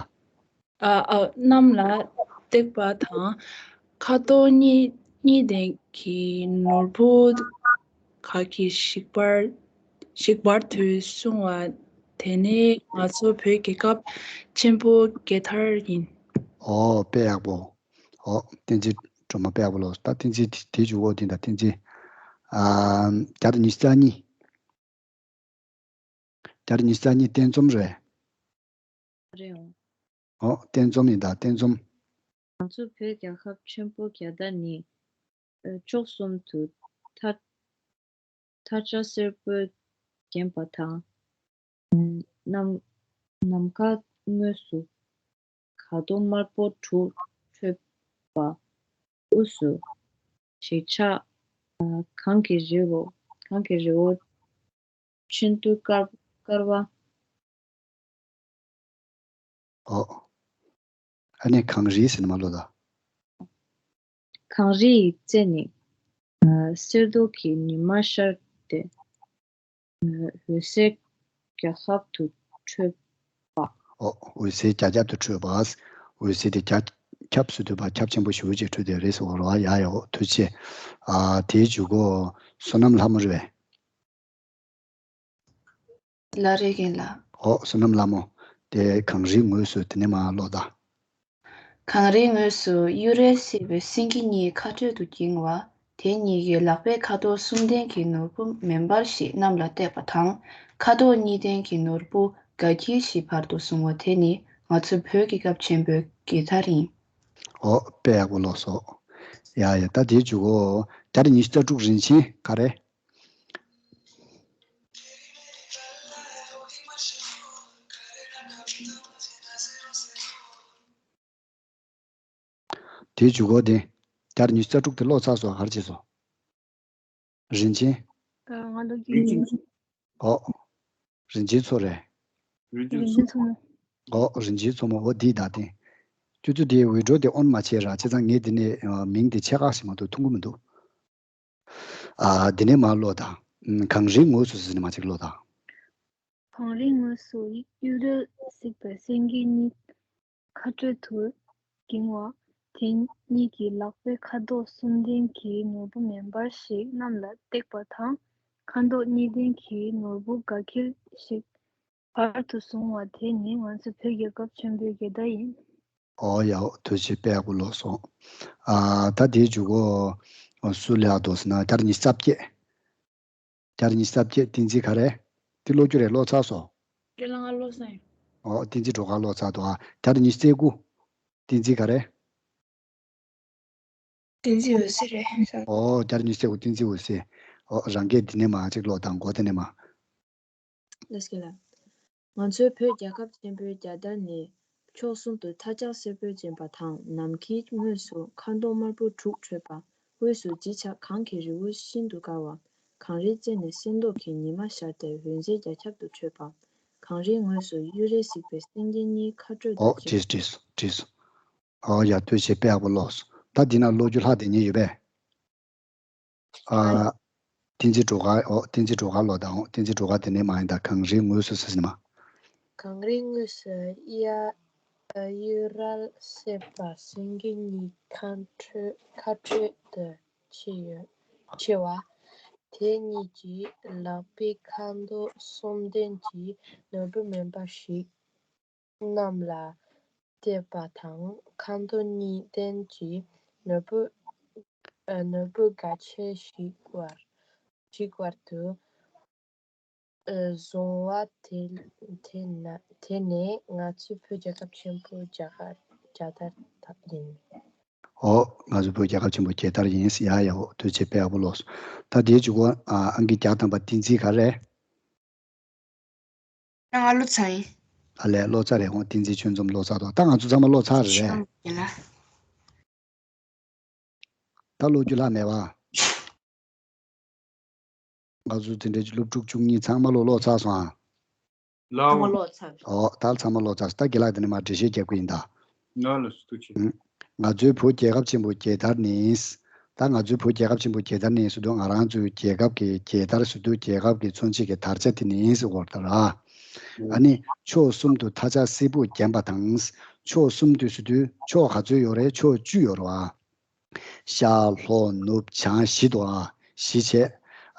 ཨ་ཨ། གནམ་ལ་བཏེགས་པ་དང་། ཁ་དོག་གཉིས་གཉིས་ལྡན་གྱི་ནོར་བུ་ག་གི་ཞིག་པར་ཞིག་པར་དུ་སོང་བ་དེ་ནི་ང་ཚོ་བོད་རྒྱལ་ཁབ་ཆེན་པོ་རྒྱལ་དར་ཡིན། ཨོ། དཔེ་ཡག་པོ། ཨོ། བསྟན་འཛིན་སྒྲོལ་མ་དཔེ་ཡག་པོ་ཀློག་སོང་། ད་བསྟན་འཛིན་དེ་དེའི་མཇུག་གོ་དེ་ད་བསྟན་འཛིན། ཨ། བརྒྱ་དང་ཉི་ཤུ་རྩ་གཉིས། བརྒྱ་དང་ཉི་ཤུ་རྩ་གཉིས་བསྟན་འཛོམས་རེད། རེད་འོང་། ཨོ། བསྟན་འཛོམས་ཡིན་ད། བསྟན་འཛོམས། ང་ཚོ་བོད་རྒྱལ་ཁབ་ཆེན་པོ་རྒྱལ་དར་ནི། ཨ། ཕྱོགས་གསུམ་དུ་མཐའ་མཐའ་ལྕགས་སེར་པོས་བརྒྱན་པ་དང་། ནམ་ནམ་མཁའ་ངོས་སུ་ཁ་དོག་དམར་པོ་དྲུག་འཕྲོས་པ། དབུས་སུ་བརྗིད་ཆགས་གངས་ཀྱི་རི་བོ་གངས་ཀྱི་རི་བོ་ཤིན་ཏུ་དཀར་དཀར་བ། ཨོ། ཨ་ནི་གངས་རི་ཟེར་ནས་མར་ཀློག་ད། གངས་རིའི་རྩེ་ནས་གསེར་མདོག་གི་ཉི་མ་ཤར་ཏེ། འོད་ཟེར་རྒྱ་ཁྱབ་ཏུ་འཕྲོས་པ། ཨོ། འོད་ཟེར་རྒྱ་ཁྱབ་ཏུ་འཕྲོས་པ། འོད་ཟེར་དེ་རྒྱ་ཁྱབ་སུ་འཕྲོས་པ། ཁྱབ་ཆེན་པོ་ཞེ་པོ་ཅིག་འཕྲོས་དེ་རེད་ཟེར་བ་རེད་བ། ཡ་ཡ། ཨོ། ཐུགས་རྗེ་ཆེ། ཨ། དེའི་མཇུག་གོ་བསོད་ནམས་ལྷ་མོ་རེད་པས། ལགས་རེད་རྒན་ལགས། ཨོ། བསོད་ནམས་ལྷ་མོ། དེ་གངས་རིའི་ངོས་སུ་དེ་ནས་མར་ཀློག་ད། གངས་རིའི་ངོས་སུ་གཡུ་རལ་གཟིགས་པའི་སེང་གེ་གཉིས་ཁ་འཕྲོད་དུ་བསྒྱིངས་པ། དེ་གཉིས་ཀྱི་ལག་པའི་ཁ་དོག་གསུམ་ལྡན་གྱི་ནོར་བུ་མེ་འབར་ཞིག་གནམ་ལ་བཏེགས་པ་དང་། ཁ་དོག་གཉིས་ལྡན་གྱི་ནོར་བུ་དགའ་འཁྱིལ་ཞིག་བར་དུ་སོང་བ་དེ་ནི་ང་ཚོ་བོད་རྒྱལ་ཁབ་ཆེན་པོའི་རྒྱལ་དར་ཡིན། ཨོ། དཔེ་ཡག་པོ་ཀློག་སོང་། ཡ་ཡ། ད་དེའི་མཇུག་གོ་བརྒྱ་དང་ཉི་ཤུ་རྩ་དྲུག་རིན་ཆེན་ག་རེ། དེའི་མཇུག་གོ་དེ། བརྒྱ་དང་ཉི་ཤུ་རྩ་དྲུག་དེ་ཀློག་ཚར་སོང་། ག་རེ་བྱས་སོང་། རིན་ཆེན། ཨ། ང་ཀློག་གི་ཡིན། ཨོ། རིན་ཆེན་མཚོ་རེད། རིན་ཆེན་མཚོ་མོ། ཨོ། རིན་ཆེན་མཚོ་མོ། ཨོ། འདི་ད་དེ། ཁྱོད་ཚོ་དེ་འུད་སྒྲོག་དེ་ཨོན་མ་བྱས་ར། བྱས་ཙང་ངས་དེ་ནས་མིང་དེ་ཆེ་ཁག་ཞིག་མ་གཏོགས་མཐོང་གི་མི་འདུག་ཨ། དེ་ནས་མར་ཀློག་དང་། གངས་རིའི་ངོས་སུ་ཟེར་ནས་མར་ཅིག་ཀློག་དང་། གངས་རིའི་ངོས་སུ་གཡུ་རལ་གཟིགས་པའི་སེང་གེ་གཉིས་ཁ་འཕྲོད་དུ་བསྒྱིངས་པ། དེ་གཉིས་ཀྱི་ལག་པའི་ཁ་དོག་གསུམ་ལྡན་གྱི་ནོར་བུ་མེ་འབར་ཞིག་གནམ་ལ་བཏེགས་པ་དང་། ཁ་དོག་གཉིས་ལྡན་གྱི་ནོར་བུ་དགའ་འཁྱིལ་ཞིག་བར་དུ་སོང་བ་དེ་ནི་ང་ཚོ་བོད་རྒྱལ་ཁབ་ཆེན་པོའི་རྒྱལ་དར་ཡིན། ཨོ་ཡ། ཐུགས་རྗེ་ཆེ། དཔེ་ཡག་པོ་ཀློག་སོང་། ཨ། ད་དེའི་མཇུག་གོ་སུ་ལ་འདུག་ཟེར་ན་བརྒྱ་དང་ཉི་ཤུ་རྩ་བརྒྱད། བརྒྱ་དང་ཉི་ཤུ་རྩ་བརྒྱད། བསྟན་འཛིན་ག་རེ། དེ་ཀློག་རྒྱུ་རེད། ཀློག་ཚར་སོང་། ཁྱེད་ལ་ང་ཀློག་སོང་ཡིན། ཨོ། བསྟན་འཛིན་སྒྲོལ་དཀར་ཀློག་ཚར་འདུག་ཨ། བརྒྱ་དང་ཉི་ཤུ་རྩ་དགུ། བསྟན་འཛིན་ག་རེ། བསྟན་འཛིན་འོད་ཟེར་རེད། ཨོ། བརྒྱ་དང་ཉི་ཤུ་རྩ་དགུ་བསྟན་འཛིན་འོད་ཟེར། ཨོ། རང་སྐད་འདི་ནས་མར་ཅིག་ཀློག་དང་། མགོ་དེ་ནས་མར། ལགས་སོ་ལགས། ང་ཚོའི་བོད་རྒྱལ་ཁབ་ཆེན་པོའི་རྒྱལ་དར་ནི་ཕྱོགས་གསུམ་དུ་མཐའ་ལྕགས་སེར་པོས་བརྒྱན་པ་དང་། ནམ་མཁའི་ངོས་སུ་ཁ་དོག་དམར་པོ་དྲུག་འཕྲོས་པ། དབུས་སུ་བརྗིད་ཆགས་གངས་ཀྱི་རི་བོ་ཤིན་ཏུ་དཀར་བ། གངས་རིའི་རྩེ་ནས་གསེར་མདོག་གི་ཉི་མ་ཤར་ཏེ་འོད་ཟེར་རྒྱ་ཁྱབ་ཏུ་འཕྲོས་པ། གངས་རིའི་ངོས་སུ་གཡུ་རལ་གཟིགས་པའི་སེང་གེ་གཉིས་ཁ་སྤྲོད་དུ་ཨོ་ཕྱིན། བྲིས་བྲིས་སོང་བྲིས་སོང་། ཨོ་ཡ་ལྟོས་བྱེད་དཔེ་ཡག་པོ་ཀློག་སོང་། ད་འདི་ན་ཀློག་རྒྱུ་ལྷག་དེ་ཉིད་ཡོད་པས། ཨ། བསྟན་འཛིན་སྒྲོལ་དཀར་ཨོ་བསྟན་འཛིན་སྒྲོལ་དཀར་ལོ་དང་ཨོ་བསྟན་འཛིན་སྒྲོལ་དཀར་དེ་ནས་མ་ཡིན་ད་གངས་རིའི་ངོས་སུ་ཟེར་ཟིན་མ། གངས་རིའི་ངོས་སུ་གཡའ་གཡུ་རལ་གསེབ་པ་སེང་གེ་གཉིས་ཁ་འཕྲོད་ཁ་འཕྲོད་དུ་ཕྱེ་ཡོད་ཕྱེ་བ། དེ་གཉིས་ཀྱི་ལག་པའི་ཁ་མདོག་གསུམ་ལྡན་གྱི་ནོར་བུ་སྨན་པ་ཞིག་རྣམས་ལ་གཏད་པ་དང་། ཁ་མདོག་གཉིས་ལྡན་གྱི་ནོར་བུ་ཨ་ནོར་བུ་དགའ་ཆེ་ཞིག་བར་ཞིག་བར་དུ་ཨ་བཟུང་བ་དེ་དེ་ན་དེ་ནས་ང་ཚོའི་བོད་རྒྱལ་ཁབ་ཆེན་པོ་རྒྱ་གར་རྒྱལ་དར་དག་ཡིན། ཨོ་ང་ཚོའི་བོད་རྒྱལ་ཁབ་ཆེན་པོ་རྒྱལ་དར་ཡིན། ཡ་ཡ་ཨོ་ལྟོས་བྱེད་དཔེ་ཡག་པོ་ཀློག་སོང་། ད་དེའི་མཇུག་གོ་ཨ་ཨང་ཀི་བརྒྱ་ཐམ་པ་བསྟན་འཛིན་ག་རེ། ང་ཀློག་ཚར་ཡིན། ཨ་ལས་ཀློག་ཚར་རེད། ཧོང་བསྟན་འཛིན་ཆོས་འཛོམས་ཀློག་ཚར་དོ། ད་ང་ཚོ་ཚང་མ་ཀློག་ཚར་རེད། ཡིན་ལ། ད་ཀློག་རྒྱུ་ལྷག་མེད་པ། ང་ཚོ་དེ་འདྲའི་སློབ་ཕྲུག་བཅུ་གཉིས་ཚང་མ་ལོ་ཀློག་ཚར་སོང་ཨ། ལའོ། ཚང་མ་ཀློག་ཚར། ཨོ་ད་ཚང་མ་ཀློག་ཚར་སོང་། ད་དགེ་ལགས་དེ་ནས་མར་འགྲེལ་བཤད་རྒྱབ་ཀྱི་ཡིན་ད། ང་ལ་སུ་ཐུག་ཆེ། ང་ཚོའི་བོད་རྒྱལ་ཁབ་ཆེན་པོ་རྒྱལ་དར་ནི། ད་ང་ཚོའི་བོད་རྒྱལ་ཁབ་ཆེན་པོ་རྒྱལ་དར་ནི་ཟེར་དུས་ང་རང་ཚོའི་རྒྱལ་ཁབ་ཀྱི་རྒྱལ་དར་ཟེར་དུས་རྒྱལ་ཁབ་ཀྱི་མཚོན་བྱེད་ཀྱི་དར་ཆ་དེ་ནི་ཟེར་བར་ད་ར། ཨ་ནི་ཕྱོགས་གསུམ་དུ་མཐའ་ལྕགས་སེར་པོས་བརྒྱན་པ་དང་། ཕྱོགས་གསུམ་དུ་ཟེར་དུས་ཕྱོགས་ག་ཚོད་ཡོད་རེད། ཕྱོགས་བཅུ་ཡོད་རེད་བ། ཤར་ལྷོ་ནུབ་བྱང་བཞི་འདུག་ཨ། བཞི་བྱས།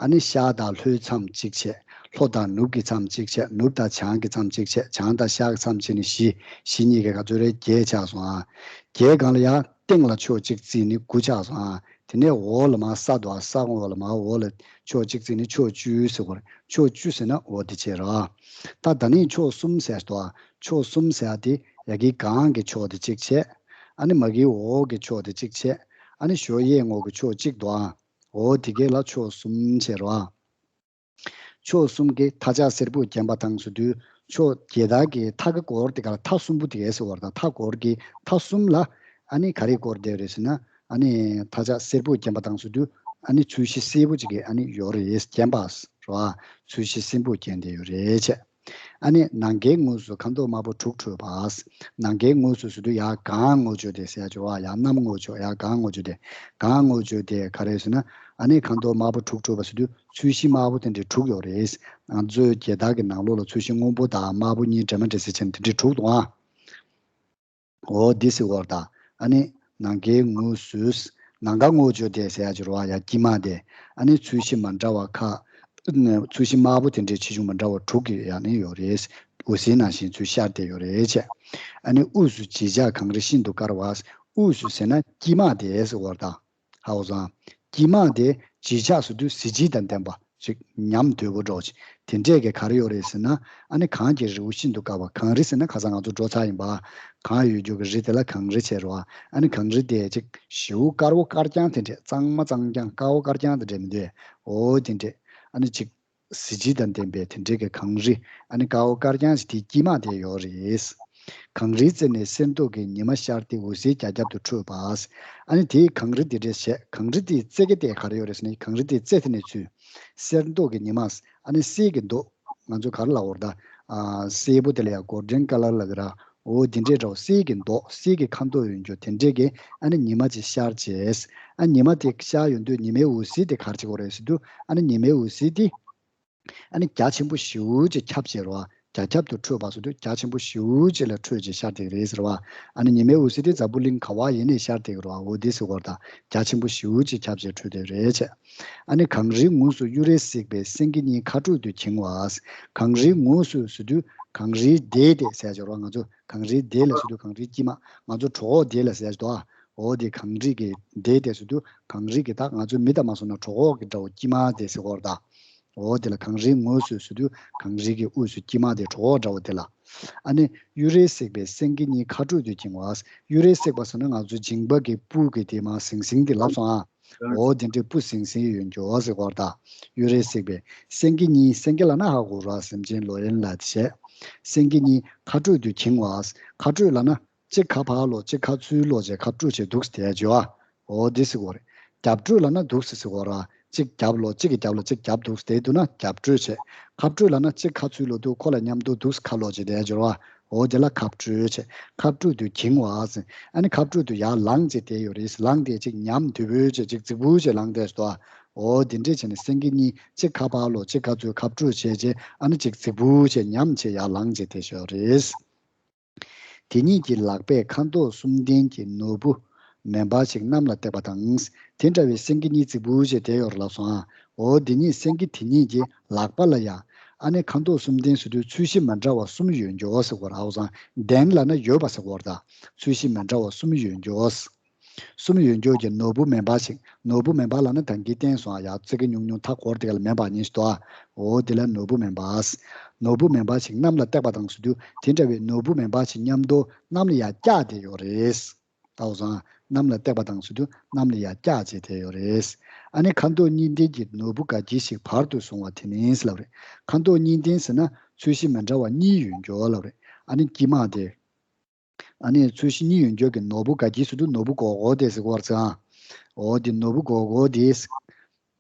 ཨ་ནི་ཤར་དང་ལྷོའི་མཚམས་གཅིག་བྱས། ལྷོ་དང་ནུབ་ཀྱི་མཚམས་གཅིག་བྱས། ནུབ་དང་བྱང་གི་མཚམས་གཅིག་བྱས། བྱང་དང་ཤར་གྱི་མཚམས་གཅིག་ནི་བཞི། བཞི་གཉིས་ཀྱི་ག་ཚོད་རེད། བརྒྱད་ཆགས་སོང་ཨ། བརྒྱད་སྒང་ལ་ཡང་སྟེང་ལ་ཕྱོགས་གཅིག་བརྩིས་ནི་དགུ་ཆགས་སོང་ཨ། དེ་ནས་འོག་ལ་མར་ས་འདུག་ཨ། ས་འོག་ལ་མར་འོག་ལ་ཕྱོགས་གཅིག་བརྩིས་ནི་ཕྱོགས་བཅུ་ཟེར་བ་རེད། ཕྱོགས་བཅུ་ཟེར་ན་འོ་དེ་བྱས་ར། ད་ད་ནི་ཕྱོགས་གསུམ་ཟེར་འདུག་ཨ། ཕྱོགས་གསུམ་ཟེར་ཡ་དེ་ཡ་གི་སྒང་གི་ཕྱོགས་དེ་གཅིག་བྱས། ཨ་ནི་མ་གི་འོག་གི་ཕྱོགས་དེ་གཅིག་བྱས། ཨ་ནི་ཞོ་གཡས་ངོས་ཀྱི་ཕྱོགས་གཅིག་འདུག་ཨ། འོ་དེ་གས་ལ་ཕྱོགས་གསུམ་བྱས་རོ་ཨ། ཕྱོགས་གསུམ་གྱི་མཐའ་ལྕགས་སེར་པོས་བརྒྱན་པ་དང་ཟེར་དུས་ཕྱོགས་རྒྱལ་དར་གྱི་མཐའ་གི་སྐོར་དེ་ག་ལ་མཐའ་གསུམ་པོ་དེ་གས་ཟེར་བ་རེད། ད་མཐའ་སྐོར་གྱི་མཐའ་གསུམ་ལ་ཨ་ནི་ག་རེ་སྐོར་བསྡད་རེད་ཟེར་ན། ཨ་ནི་མཐའ་ལྕགས་སེར་པོས་བརྒྱན་པ་དང་ཟེར་དུས་ཨ་ནི་ཚོས་གཞི་སེར་པོ་ཅིག་གིས་ཨ་ནི་ཡོད་རེད། བརྒྱན་པ་རོ་ཨ། ཚོས་གཞི་སེར་པོས་བརྒྱན་བསྡད་ཡོད་རེད་བྱས། ཨ་ནི་ནམ་མཁའི་ངོས་སུ་ཁ་མདོག་དམར་པོ་དྲུག་འཕྲོས་པ། ནམ་མཁའི་ངོས་སུ་ཟེར་དུས་ཡར་གངས་ངོས་བརྗོད་དེ་ཟེར་ཡ་བྱོས་བ། ཡར་གནམ་ངོས་བརྗོད། ཡར་གངས་ངོས་བརྗོད་དེ། གངས་ངོས་བརྗོད་དེ་ག་རེ་ཟེར་ན། ཨ་ནི་ཁ་མདོག་དམར་པོ་དྲུག་འཕྲོས་པ་ཟེར་དུས་ཚོས་གཞི་དམར་པོ་དེ་འདྲའི་དྲུག་ཡོད་རེད། ང་ཚོའི་རྒྱལ་དར་གྱི་ནང་ལོགས་ལ་ཚོས་གཞི་སྔོན་པོ་དང་དམར་པོ་གཉིས་འདྲེས་མ་འདྲེས་ཟེར་བྱས་ནས་དེ་འདྲའི་དྲུག་འདུག་ཨ། འོ་འདི་ཟེར་བར་ད། ཨ་ནི་ནམ་མཁའི་ངོས་སུ། ནམ་མཁའ་ངོས་བརྗོད་དེ་ཟེར་ཡ་ཅིག་རོ་ཨ། ཡ་དཀྱིལ་མ་དེ། ཨ་ནི་ཚོས་གཞི་མ་འདྲ་བ་ཁ། ཚོས་གཞི་དམར་པོ་དེ་འདྲའི་ཆེ་ཆུང་མ་འདྲ་བ་དྲུག་གི་ཡ་ནི་ཡོད་རེད། འོད་ཟེར་ནང་བཞིན་ཚུར་ཤར་བསྡད་ཡོད་རེད་བྱས། ཨ་ནི་དབུས་སུ་བརྗིད་ཆགས་གངས་རི་ཤིན་ཏུ་དཀར་བ། དབུས་སུ་ཟེར་ན་དཀྱིལ་མ་དེ་ཟེར་བར་ད། ཧའོ་ཟང་། དཀྱིལ་མ་དེ་བརྗིད་ཆགས་ཟེར་དུས་གཟི་བརྗིད་དང་ལྡན་པ་ཅིག་ཉམས་དོད་པོ་འདྲ་བོ་ཅིག་དེ་འདྲས་ཀྱི་ག་རེ་ཡོད་རེད་ཟེར་ན། ཨ་ནི་གངས་ཀྱི་རི་བོ་ཤིན་ཏུ་དཀར་བ། གངས་རི་ཟེར་ན་ཁ་སང་ང་ཚོ་འགྲོ་ཚར་ཡིན་པ། གངས་ཡོད་རྒྱུ་གི་རི་དེ་ལ་གངས་རི་བྱས་རོ། ཨ་ནི་གངས་རི་དེ་ཅིག་ཞེ་པོ་དཀར་པོ་དཀར་རྐྱང་དེ་འདྲས། གཙང་མ་གཙང་རྐྱང་དཀར་པོ་དཀར་རྐྱང་དེ་འདྲས་མི་འདུག་འོ་དེ་འདྲས། ཨ་ནི་ཅིག་གཟི་བརྗིད་དང་ལྡན་པའི་དེ་འདྲས་ཀྱི་གངས་རི། ཨ་ནི་དཀར་པོ་དཀར་རྐྱང་ཞིག་དེའི་དཀྱིལ་མ་དེ་ཡོད་རེད། གངས་རིའི་རྩེ་ནས་གསེར་མདོག་གི་ཉི་མ་ཤར་ཏེ་འོད་ཟེར་རྒྱ་ཁྱབ་ཏུ་འཕྲོས་པ། ཨ་ནི་དེའི་གངས་རི་དེ་འདྲས་བྱས། གངས་རི་དེའི་རྩེ་གི་དེ་ག་རེ་ཡོད་རེད་ཟེར་ན། གངས་རི་དེའི་རྩེ་དེ་ནས་ཚུར་གསེར་མདོག་གི་ཉི་མ། ཨ་ནི་གསེར་གྱི་མདོག་ང་ཚོ་ག་རེ་ལབ་དགོས་རེད་ད། ཨ་སེར་པོ་དེ་ལ་ཡང་གོལ་ཌེན་ཀ་ལར་ལབ་ཀྱི་ར། འོ་དེ་འདྲས་འདྲ་བོ་གསེར་གྱི་མདོག་གསེར་གྱི་ཁ་མདོག་ཡོད་རྒྱུ་དེ་འདྲས་ཀྱི་ཨ་ནི་ཉི་མ་ཅིག་ཤར་བྱས། ཨ་ཉི་མ་དེ་ཤར་ཡོང་དུས་ཉི་མའི་འོད་ཟེར་དེ་ག་རེ་བྱེད་ཀྱི་ཡོད་རེད་ཟེར་དུས། ཨ་ནི་ཉི་མའི་འོད་ཟེར་དེ་ཨ་ནི་རྒྱ་ཆེན་པོ་ཞེ་པོ་ཅིག་ཁྱབ་བྱས་རོ། རྒྱ་ཁྱབ་ཏུ་འཕྲོས་པ་ཟེར་དུས་རྒྱ་ཆེན་པོ་ཞེ་པོ་ཅིག་ལ་འཕྲོས་བྱས་ཤར་བསྡད་ཀྱི་རེད་ཟེར་བ། ཨ་ནི་ཉི་མའི་འོད་ཟེར་དེ་འཛམ་བུ་གླིང་ག་པར་ཡིན་ནའི་ཤར་བསྡད་ཀྱི་རེད་བ། འོ་དེ་ཟེར་བ་དང་རྒྱ་ཆེན་པོ་ཞེ་པོ་ཅིག་ཁྱབ་བྱས་འཕྲོས་བསྡད་རེད་བྱས། ཨ་ནི་གངས་རིའི་ངོས་སུ་གཡུ་རལ་གཟིགས་པའི་སེང་གེ་གཉིས་ཁ་སྤྲོད་དུ་འགྱིང་བ། གངས་རིའི་ངོས་སུ་ཟེར་དུས་གངས་རིའི་མདེལ་དེ་ཟེར་ཡ་ཅིག་རེད་བ། ང་ཚོ་གངས་རིའི་མདེལ་ལ་ཟེར་དུས་གངས་རིའི་དཀྱིལ་མ། ང་ཚོ་གྲོད་ཁོག་མདེལ་ལ་ཟེར་ཡ་ཅིག་འདུག་ཨ། འོ་དེ་གངས་རི་གི་མདེལ་དེ་ཟེར་དུས་གངས་རི་གི་ད་ང་ཚོའི་མི་དང་མ་སོང་ན་གྲོད་ཁོག་གི་འདྲ་བོ་དཀྱིལ་མ་དེ་ཟེར་གྱི་ཡོད་རེད་ད། འོ་དེ་ལ་གངས་རིའི་ངོས་སུ་ཟེར་དུས་གངས་རི་གི་དབུས་སུ་དཀྱིལ་མ་དེ་གྲོད་ཁོག་འདྲ་བོ་དེ་ལ། ཨ་ནི་གཡུ་རལ་གཟིགས་པའི་སེང་གེ་གཉིས་ཁ་སྤྲོད་དུ་འགྱིང་བ། གཡུ་རལ་གཟིགས་པ་ཟེར་ན་ང་ཚོའི་མཇིང་པ་གི་སྤུ་གི་དེ་མར་ཟིང་ཟིང་དེ་ལབ་སོང་ཨ། འོ་དེ་འདྲའི་སྤུ་ཟིང་ཟིང་ཡོད་རྒྱུ་ཟེར་གྱི་ཡོད་རེད་ད། གཡུ་རལ་གཟིགས་པའི་སེང་གེ་གཉིས། སེང་གེ་ལབ་ན་ཧ་གོ་ར། སེམས་ཅན་ལོ་ཡན་ལ་བྱས། སེང་གེ་གཉིས་ཁ་སྤྲོད་དུ་འགྱིང་བ། ཁ་སྤྲོད་ལབ་ན་གཅིག་ཁ་ཕར་སློག་གཅིག་ཁ་ཚུར་སློག་བྱས་ཁ་སྤྲོད་བྱས་འདུག་སེ་བསྡད་ཡ་བྱས་ཨ། འོ་འདི་ཟེར་གྱི་ཡོད་རེད། རྒྱབ་སྤྲོད་ལབ་ན་འདུག་སེ་ཟེར་གྱི་ཡོད་རེད། གཅིག་རྒྱབ་ལོགས་གཅིག་གི་རྒྱབ་ལོགས་གཅིག་རྒྱབ་འདུག་དེ་འདུག་ན་རྒྱབ་སྤྲོད་བྱེད། ཁ་སྤྲོད་ལབ་ན་གཅིག་ཁ་ཚུད་ལོགས་འདུག་ཁོ་ལ་མཉམ་དུ་འདུག་ཁ་ལོགས་བྱེད་དེ་སྦྱོར་བ། འོ་དེ་ལ་ཁ་སྤྲོད་བྱེད། ཁ་སྤྲོད་དུ་འགྱིང་བ་ཟེར། ཨ་ནི་ཁ་སྤྲོད་དུ་ཡར་ལངས་བྱེད་དེ་ཡོད་རེད། ལངས་དེ་གཅིག་ཉམས་དུ་བུ་བྱེད་གཅིག་རྫིག་པུ་བྱེད་ལངས་དེ་སོ། འོ་དེ་འདྲས་བྱས་ནས་སེང་གེ་གཉིས་གཅིག་ཁ་ཕར་ལོགས་གཅིག་ཁ་ཚུད་ཁ་སྤྲོད་བྱས་རྗེས་ཨ་ནི་གཅིག་རྫིག་པུ་བྱེད་ཉམས་བྱེད་ཡར་ལངས་བྱེད་དེ་ཡོད་རེད། དེ་གཉིས་ཀྱི་ལག་པས་ཁ་མདོག་གསུམ་ལྡན་གྱི་ནོར་བུ་མེ་འབར་ཞིག་གནམ་ལ་བཏེགས་པ་དང་། དེ་འདྲ་བའི་སེང་གེ་གཉིས་རྫིག་པུ་བྱས་དེ་ཡོད་རེད་ལབ་སོང་ཨ། འོ་དེ་གཉིས་སེང་གེ་དེ་གཉིས་ཀྱི་ལག་པ་ལ་ཡ། ཨ་ནི་ཁ་མདོག་གསུམ་ལྡན་ཟེར་དུས་ཚོས་གཞི་མི་འདྲ་བ་གསུམ་ཡོད་འགྱོ་ཟེར་གོ་ར། ཨོ་སང་ལྡན་ལབ་ན་ཡོད་པ་ཟེར་གོ་ར། ད་ཚོས་གཞི་མི་འདྲ་བ་གསུམ་ཡོད་འགྱོ། གསུམ་ཡོད་འགྱོ་གི་ནོར་བུ་མེ་འབར་ཞིག་ནོར་བུ་མེ་འབར་ལབ་ན་ད་གིན་བསྟན་སོང་ཨ། ཡ་ཙི་གེ་ཉུང་ཉུང་མཐའ་སྐོར་དེ་ག་ལ་མེ་འབར་ཉིན་ཞིག་ཏོ་ཨ། འོ་དེ་ལ་ནོར་བུ་མེ་འབར། ནོར་བུ་མེ་འབར་ཞིག་གནམ་ལ་བཏེགས་པ་དང་ཟེར་དུས་དེ་འདྲ་བའི་ནོར་བུ་མེ་འབར་ཞིག་མཉམ་དུ་གནམ་ལ་ཡ་བཀྱགས་དེ་ཡོད་རེད། ད་འོ་སང་གནམ་ལ་བཏེགས་པ་དང་ཟེར་དུས་གནམ་ལ་ཡ་བཀྱགས་བྱས་དེ་ཡོད་རེད། ཨ་ནི་ཁ་མདོག་གཉིས་ལྡན་གྱི་ནོར་བུ་དགའ་སྐྱིད་ཞིག་བར་དུ་བཟུང་བ་དེ་ནི་ལབ་རེད། ཁ་མདོག་གཉིས་ལྡན་ཟེར་ན་ཚོས་གཞི་མི་འདྲ་བ་གཉིས་ཡོད་འགྱོ་ལབ་རེད། ཨ་ནི་དཀྱིལ་མ་དེ། ཨ་ནི་ཚོས་གཞི་གཉིས་ཡོད་འགྱོ་གི་ནོར་བུ་དགའ་སྐྱིད་ཟེར་དུས་ནོར་བུ་སྒོར་སྒོར་དེ་ཟེར་གོ་བར་ཚང་། འོ་དེ་ནོར་བུ་སྒོར་སྒོར་དེ།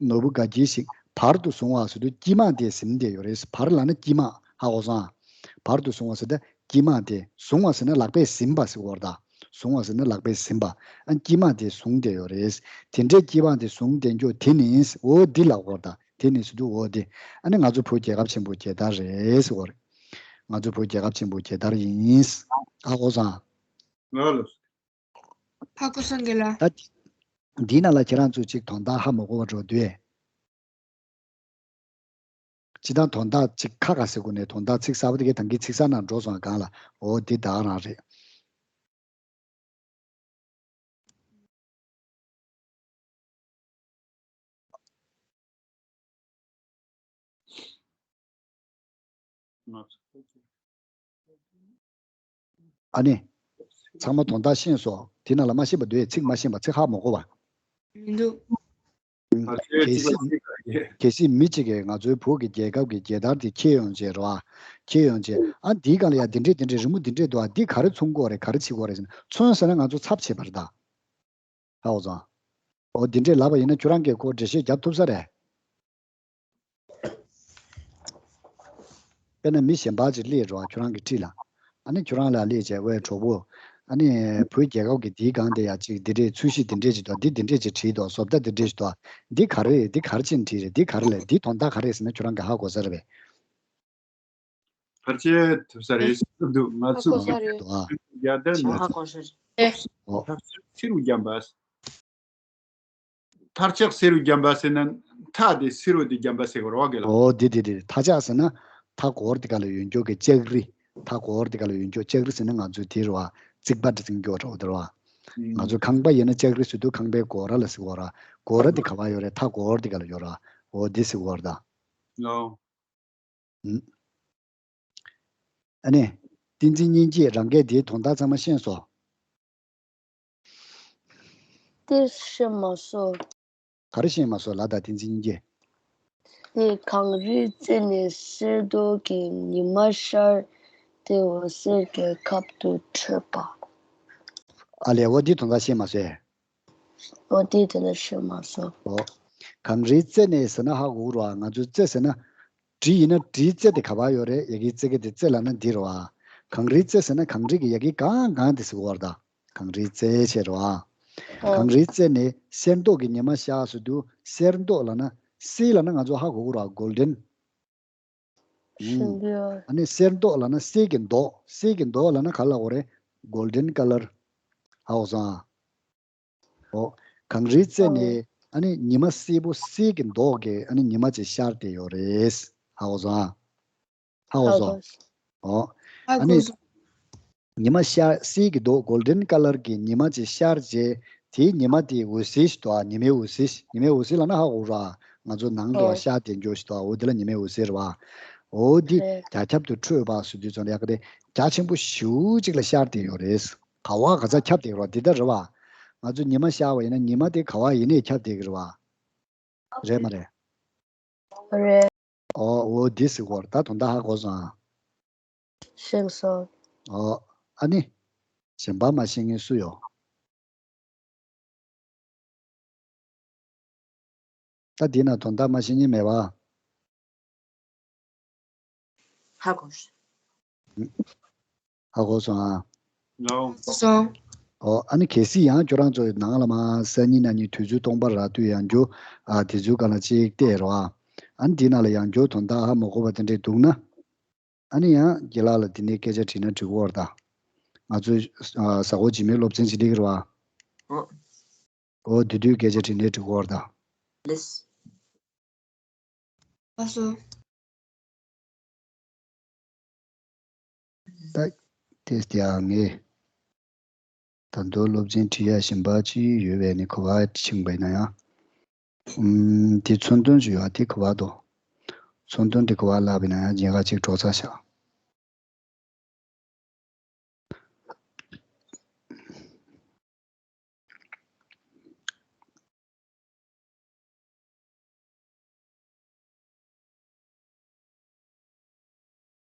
ནོར་བུ་དགའ་སྐྱིད་ཞིག་བར་དུ་བཟུང་བ་ཟེར་དུས་དཀྱིལ་མ་དེ་ཟིན་དེ་ཡོད་རེད། བར་ལབ་ན་དཀྱིལ་མ་ཧ་གོ་སོང་ཨ། བར་དུ་བཟུང་བ་ཟེར་ད་དཀྱིལ་མ་དེ་བཟུང་བ་ཟེར་ན་ལག་པས་ཟིན་པ་ཟེར་གོ་བར་ད། བཟུང་བ་ཟེར་ན་ལག་པས་ཟིན་པ། ཨ་དཀྱིལ་མ་དེ་བཟུང་དེ་ཡོད་རེད། དེ་འདྲའི་དཀྱིལ་མ་དེ་བཟུང་དེ་འགྱོ་དེ་ནི་འོ་འདི་ལ་གོ་བར་ད། དེ་ནི་ཟེར་དུས་འོ་དེ། ཨ་ནི་ང་ཚོ་བོད་རྒྱལ་ཁབ་ཆེན་པོ་རྒྱལ་དར་རེད་ཟེར་བ་རེད། ང་ཚོ་བོད་རྒྱལ་ཁབ་ཆེན་པོ་རྒྱལ་དར་ཡིན། ཨ་ཧོ་སང་། ལགས་ལགས། ཧ་གོ་སོང་གི་ལ། ད་འདིའི་ནང་ལ་ཁྱེད་རང་ཚོས་ཅིག་དོན་དག་ཧ་མ་གོ་བ་འགྲོ་དུས། སྤྱིར་བཏང་དོན་དག་ཅིག་ཁ་ཁ་ཟེར་དགོས་ནས་དོན་དག་ཚིག་གསར་པ་དེ་གའི་ཐང་གི་ཚིག་གསར་ནང་འགྲོ་སོང་གང་ལ་འོ་འདི་ད་ག་རང་རེད། ཨ་ནི། ཚང་མ་དོན་དག་ཤེས་སོང་། དེ་ནང་ལ་མ་ཤེས་པ་འདུག་ཚིག་མ་ཤེས་པ་ཚིག་ཧ་མ་གོ་བ། མི་འདུག་གལ་སྲིད་གལ་སྲིད་མི་གཅིག་གིས་ང་ཚོའི་བོད་ཀྱི་རྒྱལ་ཁབ་ཀྱི་རྒྱལ་དར་དེ་འཁྱེར་ཡོང་བྱས་རོ། འཁྱེར་ཡོང་བྱས་ཨ་འདིའི་སྒང་ལ་ཡ་འདི་འདྲས་འདི་འདྲས་རི་མོ་འདི་འདྲས་འདུག་ཨ་འདི་ག་རེ་མཚོན་གྱི་ཡོད་རེད་ག་རེ་བྱེད་ཀྱི་ཡོད་རེད་ཟེར་ན་མཚོན་ཟེར་ན་ང་ཚོ་ཚབ་བྱེད་པ་རེད་ད། ཧ་གོ་སོང་། འོ་འདི་འདྲས་ལབ་པ་ཡིན་ན་ཁྱོད་རང་གིས་ཁོ་འགྲེལ་བཤད་རྒྱབ་ཐུབ་ས་རེད། དཔེར་ན་མི་གཞན་པ་ཅིག་སླེབས་འགྲོ་ཁྱོད་རང་གི་འཁྲིས་ལ། ཨ་ནི་ཁྱོད་རང་ལ་སླེབས་བྱས་ཝེ་གྲོགས་པོ། ཨ་ནི་བོད་རྒྱལ་ཁབ་ཀྱི་འདིའི་སྒང་དེ་ཡ་ཅིག་འདི་འདྲས་ཚོས་གཞི་འདི་འདྲས་ཅིག་འདུག་འདི་འདི་འདྲས་ཅིག་བྲིས་འདུག་བཟོ་ལྟ་འདི་འདྲས་ཅིག་འདུག་འདི་ག་རེ་རེད་འདི་ག་རེ་ཅིག་བྲིས་རེད་འདི་ག་རེ་ལབ་འདི་དོན་དག་ག་རེ་རེད་ཟེར་ན་ཁྱོད་རང་གིས་ཧ་གོ་ས་རེད་པས། ཕལ་ཆེར་ཐུབ་ས་རེད་འདུག་ང་ཚོ་ཧ་གོ་ས་རེད། འདུག་ཨ། རྒྱ་དར་ནི་ཧ་གོ་ས་རེད། ཨོ། ཐབས་ཤེས་རུ་རྒྱམ་པ། ཐར་ལྕག་སེ་རུ་རྒྱམ་པ་ཟེར་ན་མཐའ་དེ་སེ་རུ་དེ་རྒྱམ་པ་ཟེར་གོ་ར་བ་གི་ལ། ཨོ་དེ་དེ་དེ་མཐའ་ལྕག་ཟེར་ན་མཐའ་སྐོར་དེ་ག་ལ་ཡོད་འགྱོ་གི་ལྕགས་རི། མཐའ་སྐོར་དེ་ག་ལ་ཡོད་འགྱོ་ལྕགས་རི་ཟེར་ན་ང་ཚོའི་དེ་རུ་བ་རྩིག་པ་དེ་ཚིག་འགྱོ་ར་བ་དེ་རུ་བ། ང་ཚོ་ཁང་པ་ཡིན་ན་ལྕགས་རི་ཟེར་དུས་ཁང་པའི་སྒོ་ར་ལ་ཟེར་གོ་ར། སྒོ་ར་དེ་ག་བ་ཡོད་རེད་མཐའ་སྐོར་དེ་ག་ལ་ཡོད་ར། ཨོ་དེ་ཟེར་གོ་ར་ད། ཨོ། ཨ་ནི། བསྟན་འཛིན་སྙིང་རྗེ་རང་སྐད་དེའི་དོན་དག་ཚང་མ་ཤེས་སོང་། དེ་ཤེས་མ་སོང་། ག་རེ་ཤེས་མ་སོང་ལ་ད་བསྟན་འཛིན་སྙིང་རྗེ། དེ་གངས་རིའི་རྩེ་ནས་གསེར་མདོག་གི་ཉི་མ་ཤར་ཏེ་འོད་ཟེར་རྒྱལ་ཁབ་ཏུ་འཕྲོས་པ། ཨ་ལས་འོ་འདི་དོན་དག་ཤེས་མ་སོང་། འོ་དེ་དེ་ལ་ཤེས་མ་སོང་། འོ། གངས་རིའི་རྩེ་ནས་ཟེར་ན་ཧ་གོ་གི་རེད་བ། ང་ཚོའི་རྩེ་ཟེར་ན། གྲི་ཡིན་ན་གྲིའི་རྩེ་དེ་ག་པར་ཡོད་རེད། ཡ་གིའི་རྩེ་གི་དེ་རྩེ་ལབ་ན་འདི་རེད་བ། གངས་རིའི་རྩེ་ཟེར་ན་གངས་རི་གི་ཡ་གི་གང་གང་དེ་ཟེར་གི་རེད་ད། གངས་རིའི་རྩེ་བྱས་རེད་བ། འོ། གངས་རིའི་རྩེ་ནས་གསེར་མདོག་གི་ཉི་མ་ཤར་ཟེར་དུས་གསེར་མདོག་ལབ་ན་གསེར་ལབ་ན་ང་ཚོ་ཧ་གོ་གི་རེད་བ། གོལ་ཌན། ཨུམ། ཨ་ནི་གསེར་མདོག་ལབ་ན་གསེར་གྱི་མདོག་གསེར་གྱི་མདོག་ལབ་ན་ག་ལ་གོ་རེད། གོལ་ཌན་ཀ་ལར། ཧ་གོ་སོང་ཨ། འོ། གངས་རིའི་རྩེ་ནས་ཨ་ནི་ཉི་མ་སེར་པོ་གསེར་གྱི་མདོག་གི་ཨ་ནི་ཉི་མ་ཅིག་ཤར་ཏེ་ཡོད་རེད། ཧ་གོ་སོང་ཨ། ཧ་གོ་སོང་། འོ། ཨ་ནི། ཉི་མ་ཤར་གསེར་གྱི་མདོག་གོལ་ཌན་ཀ་ལར་གྱི་ཉི་མ་ཅིག་ཤར་རྗེས་དེའི་ཉི་མ་དེའི་འོད་ཟེར་ཞིག་འདུག་ཨ། ཉི་མའི་འོད་ཟེར་ཉི་མའི་འོད་ཟེར་ལབ་ན་ཧ་གོ་ར། ང་ཚོ་ནང་དུ་ཤར་ཏེ་འགྱོ་ཞིག་འདུག་ཨ། འོ་དེ་ལ་ཉི་མའི་འོད་ཟེར་རེད་བ། འོ་དེ་རྒྱ་ཁྱབ་ཏུ་འཕྲོས་པ་ཟེར་དུས་ཙམ་ལ་ཡག་གི་དེ་རྒྱ་ཆེན་པོ་ཞེ་པོ་ཅིག་ལ་ཤར་ཏེ་ཡོད་རེད། ག་བ་ག་ས་ཁྱབ་བསྡད་ཡོད་རེད་འདི་ལྟར་རེད་བ། ང་ཚོ་ཉི་མ་ཤར་བ་ཡིན་ན་ཉི་མ་དེ་ག་བ་ཡིན་ནའི་ཁྱབ་བསྡད་ཀྱི་རེད་བ། རེད་མ་རེད། རེད། ཨོ་འོ་འདི་ཟེར་གོ་ར། ད་དོན་དག་ཧ་གོ་སོང་ཨ། ཤེས་སོང་། ཨོ། ཨ་ནི། གཞན་པ་མ་ཤེས་མཁན་སུ་ཡོད། ད་འདི་ན་དོན་དག་མ་ཤེས་མཁན་མེད་པ། ཧ་གོ་སོང་། ཧ་གོ་སོང་ཨ། ལའོ། སོང་། ཨོ་ཨ་ནི་གལ་སྲིད་ཡང་ཁྱོད་རང་ཚོའི་ནང་ལ་མ་སང་ཉིན་གནངས་ཉིན་དུས་ཚོད་སྟོང་པ་རག་དུས་ཡང་རྒྱུ་ཨ་དེ་ཚོའི་སྒང་ལ་གཅིག་བལྟས་རོགས་ཨ། ཨ་ནི་འདི་ནང་ལ་ཡང་རྒྱུ་དོན་དག་ཧ་མ་གོ་བ་དེ་འདྲས་འདུག་ན། ཨ་ནི་ཡང་རྒན་ལགས་ལ་དེ་ནས་སྐད་ཆ་དྲིས་ན་འགྲིག་གི་རེད་ད། ང་ཚོའི་ཨ་གཟའ་འཁོར་རྗེས་མའི་སློབ་ཚན་ཅིག་སླེབས་ཀྱི་རེད་བ། ཨོ། ཨོ་དེ་དུས་སྐད་ཆ་དྲིས་ནས་འགྲིག་གི་རེད་ད། ལེས། ལགས་སོ། ད་ཏེས་ཏེ་ཨ་ངས་ད་དུང་སློབ་ཚན་ཁྲིད་ཡ་གཞན་པ་ཅི་ཡོད་པས་ནི་གོ་བ་ཕྱིན་པ་ཡིན་ན་ཡང་། ཨུམ། དེ་མཚོན་དོན་ཅིག་ཡོད་ཨ་དེ་གོ་བ་དོ། མཚོན་དོན་དེ་གོ་བ་ལབ་པ་ཡིན་ན་ཡང་སྦྱིན་ཁ་ཅིག་གྲོགས་ཚ་བཞག་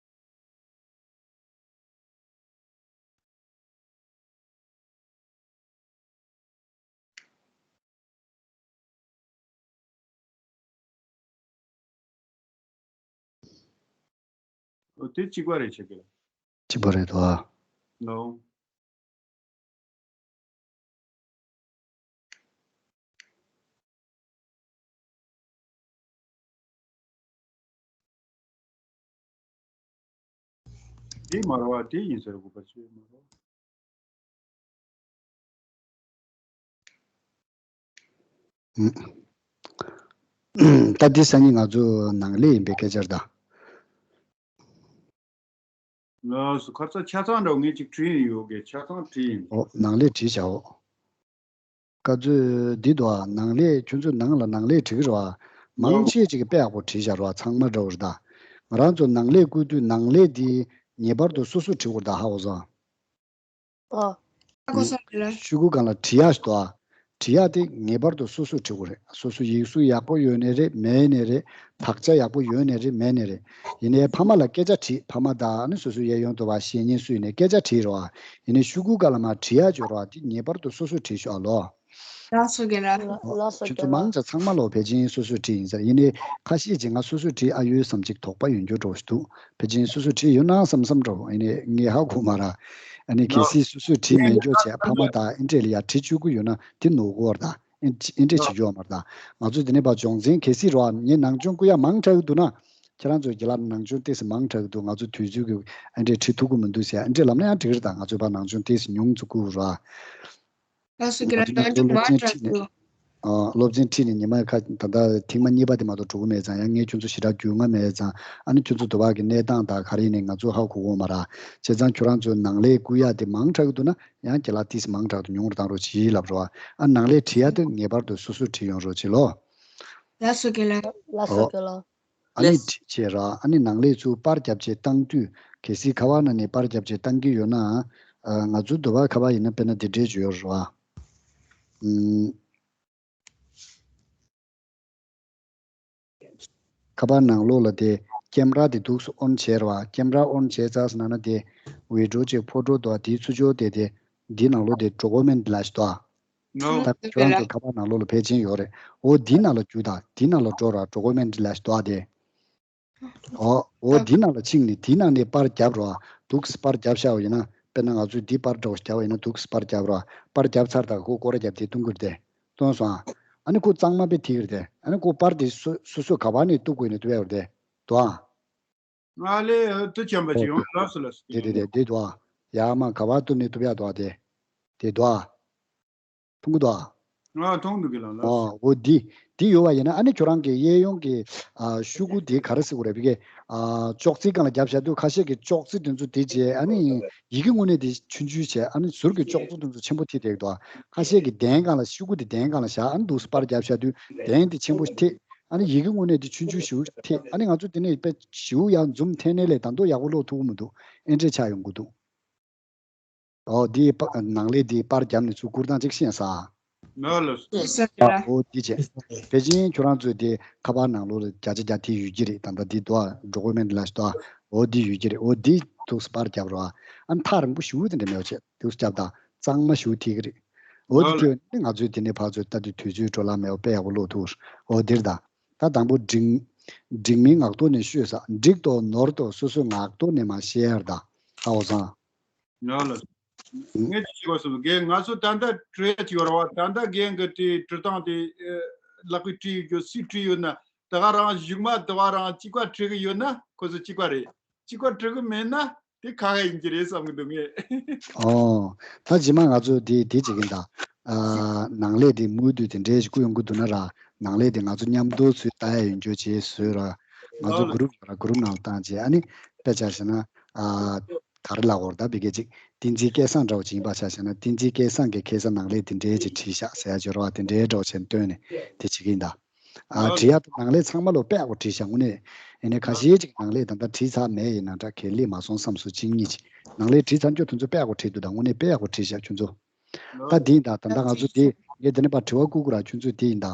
ཨོ་དེ་གཅིག་པ་རེད་ཆ་གི། གཅིག་པ་རེད་དོ། ནོ། དེ་མ་རེད་བ། དེ་ཡིན་ཟེར་དགོས་པ་ཅི་མ་རེད། ད་འདི་སང་ཉིན་ང་ཚོ་ནང་ལས་ཡིན་པའི་སྐད་ཆ་རེད་ད། ལགས་སོ། ཁ་ཚ་ཆ་ཚང་འདྲ་བོ་ངས་ཅིག་བྲིས་ཡིན་ཡོད་གི། ཆ་ཚང་བྲིས་ཡིན། ཨོ་ནང་ལས་བྲིས་བྱའོ། བཀའ་ཚོད་འདི་འདུག་ཨ། ནང་ལས་ཁྱོད་ཚོ་ནང་ལ་ནང་ལས་བྲིས་གི་རེད་བ། མང་ཆེ་ཅིག་གིས་དཔེ་ཡག་པོ་བྲིས་བཞག་རེད་བ། ཚང་མ་འདྲ་བོ་རེད་ད། ང་རང་ཚོ་ནང་ལས་བསྐུལ་དུས་ནང་ལས་འདི་ངེས་པར་དུ་སོ་སོས་བྲིས་དགོས་རེད་ད། ཧ་གོ་སོང་། ཨ། ཨ་གོ་སོང་ལ། ཤོག་གུ་སྒང་ལ་བྲིས་ཡག་ཞིག་འདུག་ཨ། བྲིས་ཡག་དེ་ངེས་པར་དུ་སོ་སོས་བྲིས་དགོས་རེད། སོ་སོ་ཡིག་གཟུགས་ཡག་པོ་ཡོད་ནའི་རེད། མེད་ནའི་རེད། དག་ཆ་ཡག་པོ་ཡོད་ནའི་རེད། མེད་ནའི་རེད། ཡིན་ནའི་ཕ་མ་ལ་སྐད་ཆ་དྲིས། ཕ་མ་དང་ནི་སོ་སོའི་གཡས་གཡོན་དུ་བ་བཤེས་གཉེན་སུ་ཡིན་ནའི་སྐད་ཆ་དྲིས་རོགས་ཨ། ཡིན་ནའི་ཤོག་གུ་སྒང་ལ་མར་བྲིས་ཡག་ཅིག་ཡོད་རེད་བ། དེ་ངེས་པར་དུ་སོ་སོས་བྲིས་ཤོག་ཨ་ལོ། ལགས་སོ་རྒན་ལགས། ལགས་སོ་རྒན་ལགས། ཁྱོད་ཚོ་མང་ཆེ་ཚང་མ་ལོ་ཕལ་ཆེར་སོ་སོས་བྲིས་ཡིན་ཟེར། ཡིན་ནའི་ཁ་ཤས་ཅིག་ང་སོ་སོས་བྲིས་ཨ་ཡོད་བསམ་ཅིག་དོགས་པ་ཡོད་འགྱུར་འདྲ་བོ་ཞིག་འདུག་ཕལ་ཆེར་སོ་སོས་བྲིས་ཡོད་ན་བསམ་བསམ་འདྲ་བོ། ཡིན་ནའི་ངས་ཧ་གོ་མ་རེད། ཨ་ནི་གལ་སྲིད་སོ་སོས་བྲིས་མེད་འགྱུར་བྱས་ཕ་མ་དང་ཨེ་འདྲས་ལ་ཡར་བྲིས་བཅུག་གི་ཡོད་ན་དེ་ནོར་གི་རེད་ད། ཨེ་འདྲས་བྱེད་རྒྱུ་ཡོད་མ་རེད་ད། ང་ཚོས་དེ་ནས་ཕར་སྦྱོང་ཚན་གལ་སྲིད་རོགས་ངས་ནང་སྦྱོང་བསྐུལ་ཡག་མང་དྲགས་ཀྱི་འདུག་ན། ཁྱེད་རང་ཚོས་རྒན་ལགས་ནང་སྦྱོང་ཏོག་ཙམ་མང་དྲགས་ཀྱི་འདུག་ང་ཚོ་དུས་ཚོད་ཀྱི་ཨེ་འདྲས་ཁྲིད་ཐུབ་ཀྱི་མི་འདུག་ཟེར་ཨེ་འདྲས་ལབ་ན་ཡང་འགྲིག་གི་རེད་ད། ང་ཚོས་ཕར་ནང་སྦྱོང་ཏོག་ཙམ་ཉུང་ཙམ་བསྐུལ་རོགས། ལགས་སོ་རྒན་ལགས། ང་ཚོ་ནང་སྦྱོང་སློབ་ཚན་ཁྲིད་ནས། ཨ། སློབ་ཚན་ཁྲིད་ནས་ཉི་མ་ཁ་ད་ལྟ་ཐེངས་མ་གཉིས་པ་དེ་མ་གཏོགས་འགྲོ་གི་མེད་ཙང་། ཡང་ངས་ཁྱོད་ཚོ་ཞེ་དྲག་རྒྱུས་མངའ་མེད་ཙང་། ཨ་ནི་ཁྱོད་ཚོ་འདི་བར་གྱི་གནས་སྟངས་དང་ག་རེ་ཡིན་ནའི་ང་ཚོ་ཧ་གོ་གི་ཡོད་མ་རེད། བྱས་ཙང་ཁྱོད་རང་ཚོའི་ནང་ལས་བསྐུལ་ཡག་དེ་མང་དྲགས་ཀྱི་འདུག་ན་ཡང་རྒན་ལགས་ཏོག་ཙམ་མང་དྲགས་འདུག་ཉུང་རུ་བཏང་རོགས་གྱིས་ལབ་རོགས། ཨ་ནང་ལས་ཁྲིད་ཡག་དེ་ངེས་པར་དུ་སོ་སོས་ཁྲིད་ཡོང་རོགས་གྱིས་ལོ། ལགས་སོ་རྒན་ལགས། ལགས་སོ་རྒན་ལགས། ཨ་ནི་ཁྲིད་བྱས་ར། ཨ་ནི་ནང་ལས་ཚུར་པར་རྒྱབ་བྱས་བཏང་དུས། གལ་སྲིད་ཁ་པར་ནང་ནས་པར་རྒྱབ་བྱས་བཏང་གི་ཡོད་ན། ཨ། ང་ཚོའི་འདི་བར་ཁ་པར་ཡིན་ན་དཔེར་ན་འདི་འདྲས་ཅིག་ཡོད་རེད་བ། ཨུམ། ཁ་པར་ནང་ལོགས་ལ་དེ་ཀེམ་ར་དེ་འདུག་སེ་ཨོན་བྱས་རེད་བ། ཀེམ་ར་ཨོན་བྱས་ཚར་སོང་ན་ན་དེ་བི་ཌི་ཡོ་ཅིག་ཕོ་ཊོ་འདུག་བ། དེའི་ཚུར་ཕྱོགས་དེ་དེ་འདི་ནང་ལོགས་དེ་ཌོ་ཀུ་མེན་ཊི་ལ་ཞིག་འདུག་བ། ནོ། ད་ཁྱོད་རང་ཚོ་ཁ་པར་ནང་ལོགས་ལ་ཕལ་ཆེར་ཡོད་རེད། འོ་འདི་ནང་ལ་རྒྱུགས་དང་། འདི་ནང་ལ་འགྲོ་ར། ཌོ་ཀུ་མེན་ཊི་ལ་ཞིག་འདུག་བ་དེ། འོ། འོ་འདི་ནང་ལ་ཕྱིན་ནས་འདི་ནང་ནས་པར་རྒྱབ་རོགས། འདུག་སེ་པར་རྒྱབ་བཞག་པ་ཡིན་ན། དཔེར་ན་ང་ཚོས་འདི་པར་འདྲ་བོ་ཞིག་རྒྱབ་པ་ཡིན་ན། འདུག་སེ་པར་རྒྱབ་རོགས། པར་རྒྱབ་ཚར་དང་ཁོ་སྐོར་ར་རྒྱབ་དེ་གཏོང་གི་རེད་དེ། གཏོང་སོང་ཨ། ཨ་ནི་ཁོ་གཙང་མ་དཔེ་ཐིག་རེད་དེ། ཨ་ནི་ཁོ་པར་དེ་སོ་སོ་སོ་ག་པར་ནས་གཏུབ་དགོས་ནས་གཏུབ་ཡག་རེད་དེ། འདུག་ཨ། ང་ལས་དུ་ཆེན་པོ་ཅིག་ཡོང་། ལགས་སོ་ལགས་སོ། དེ་དེ་དེ་དེ་འདུག་ཨ། ཡར་མར་ག་པར་གཏུབ་ནས་གཏུབ་ཡག་འདུག་ཨ་དེ། དེ་འདུག་ཨ། མཐོང་གི་འདུག་ཨ། ང་མཐོང་འདུག་གི་ལགས་ལགས། ཨོ་འོ་འདི་འདི་ཡོད་པ་ཡིན་ན། ཨ་ནི་ཁྱོད་རང་གི་གཡས་གཡོན་གྱི་ཨ་ཤོག་གུ་དེ་ག་རེ་ཟེར་དགོས་རེད། བི་གེ་ཨ་ཅོག་ཙེའི་སྒང་ལ་རྒྱབ་བཞག་དུས། ཁ་ཤས་ཀྱི་ཅོག་ཙེ་དེ་ཚོ་དེ་བྱས། ཨ་ནི་ཡི་གེ་དངོས་གནས་དེ་ཆུང་ཆུང་བྱས། ཨ་ནི་ཟུར་གྱི་ཅོག་ཙེ་དེ་ཚོ་ཆེན་པོ་ཐིག་བསྡད་ཀྱི་འདུག་ཨ། ཁ་ཤས་ཀྱི་གདན་སྒང་ལ། ཤོག་གུ་དེ་གདན་སྒང་ལ་བཞག་ཨ་ནི་འདུག་སེ་པར་རྒྱབ་བཞག་དུས་གདན་དེ་ཆེན་པོ་ཐིག་ཨ་ནི་ཡི་གེ་དངོས་གནས་དེ་ཆུང་ཆུང་ཞེ་པོ་ཐིག་ཨ་ནི་ང་ཚོ་དེ་ནས་དཔེ་ཞེ་པོ་ཡར་འཛུམ་འཐེན་ནའི་ལས་ད་དུང་ཡག་པོ་ཀློག་ཐུབ་ཀྱི་མི་འདུག་ཨེ་འདྲས་ཆགས་ཡོང་གི་འདུག་ཨོ་འདི་པ་ནང་ལས་འདི་པར་རྒྱབ་ནས་ཚུར་བསྐུར་སྟངས་ཅིག་ཤེས་ས། ནོ་ལོ། ཨོ་འདི་བྱས། ཕལ་ཆེར་ཁྱོད་རང་ཚོས་དེ་ཁ་པར་ནང་ལོགས་ལ་བརྒྱ་ཆ་བརྒྱ་དེ་ཡོད་ཀྱི་རེད། ད་ལྟ་འདི་འདུག་ཨ། ཌོ་ཀུ་མེན་ཊི་ལ་ཞིག་འདུག་ཨ། ཨོ་འདི་ཡོད་ཀྱི་རེད། ཨོ་འདི་འདུག་སེ་པར་རྒྱབ་རོགས་ཨ། ཨ་ནི་ཐག་རིང་པོ་ཞེ་པོ་དེ་འདྲ་མེད་པ་བྱས་འདུག་སེ་རྒྱབ་དང་། གཙང་མ་ཞེ་པོ་ཐིག་གི་རེད། འོ་དེ་ལ་ལ། ཁྱོད་ནི་ང་ཚོའི་དེ་ནས་ཕར་ཚུར་ལྟ་དུས་དུས་ཚོད་འགྲོ་ལ་མེད་པ་དཔེ་ཡག་པོ་ཀློག་ཐུབ། འོ་འདིར་ད། ད་དང་པོ་འགྲིག་འགྲིག་མིན་ངག་ཐོག་ནས་ཤོད་ས། འགྲིག་དང་ནོར་དང་སོ་སོའི་ངག་ཐོག་ནས་མར་བཤད་ཡར་ད། ཨ་འོ་སང་། ཡ་ལ། ངས་ཅི་བྱེད་དགོས་སོང་། རྒན་ང་ཚོ་ད་ལྟ་བྲིས་ཅིག་ཡོད་ར་བ། ད་ལྟ་རྒན་གྱི་བྲིས་བྲིས་སྟངས་དེ་ཨེ་ལག་པས་བྲིས་ཡོད་རྒྱུ་སུས་བྲིས་ཡོད་ན། དེ་ག་རང་གཞུག་མ་དེ་བ་རང་གཅིག་པ་བྲིས་གི་ཡོད་ན་ཁོ་ཚོ་གཅིག་པ་རེད། གཅིག་པ་བྲིས་གི་མེད་ན་དེ་ཁ་ཁ་ཡིན་གྱི་རེད་བསམ་གི་འདུག་ངས། ཨོ། ད་རྗེས་མ་ང་ཚོ་དེ་དེ་བྱེད་ཀྱིན་ད། ཨ་ནང་ལས་དེ་མུ་མཐུད་དེ་འདྲེས་ཞིག་བསྐུར་ཡོང་གི་འདུག་ན་ར། ནང་ལས་དེ་ང་ཚོ་མཉམ་དུ་ཚུར་ལྟ་ཡ་ཡོད་འགྱོ་བྱས་བཟོས་ར། ང་ཚོ་ཨོ་ལ། གུ་རུབ་ར་གུ་རུབ་ནང་བཏང་བྱས་ཨ་ནི་དཔེ་ཆ་བཞག་ན་ཨ་ག་རེ་ལབ་དགོས་རེད་ད། བི་གེ་གཅིག་བསྟན་འཛིན་སྐལ་བཟང་འདྲ་བོ་ཅིག་ཡིན་པ་ཆ་བཞག་ན། བསྟན་འཛིན་སྐལ་བཟང་གིས་ཁ་སང་ནང་ལས་དེ་འདྲའི་ཅིག་བྲིས་ཤག་ཟེར་ཡ་ཅིག་རོ། དེ་འདྲའི་འདྲ་བོ་བྱས་བཏོན་ནས་དེ་བྱེད་ཀྱི་ཡིན་ད། ཨ་ཨོ་ལ། བྲིས་ཡ་དེ་ནང་ལས་ཚང་མ་ལོ་དཔེ་ཡག་པོ་བྲིས་ཤག་དངོས་གནས། ཡིན་ནའི་ཁ་ཤས་ཅིག་ནང་ལས་ད་ལྟ་བྲིས་ཚར་མེད་ཡིན་ན་འདྲ། གལ་ལས་མ་སོང་བསམ་སོང་གཅིག་གཉིས་ཅིག་ནང་ལས་བྲིས་ཚར་རྒྱུ་དེ་ཚོ་དཔེ་ཡག་པོ་བྲིས་འདུག་ད་དངོས་གནས་དཔེ་ཡག་པོ་བྲིས་ཤག་ཁྱོད་ཚོ། ད་དེ་ཡིན་ད། ད་ལྟ་ང་ཚོ་དེ་ངས་དེ་ནས་ཕར་དྲི་བ་བསྐུར་དགོས་ར། ཁྱོད་ཚོས་དེ་ཡིན་ད།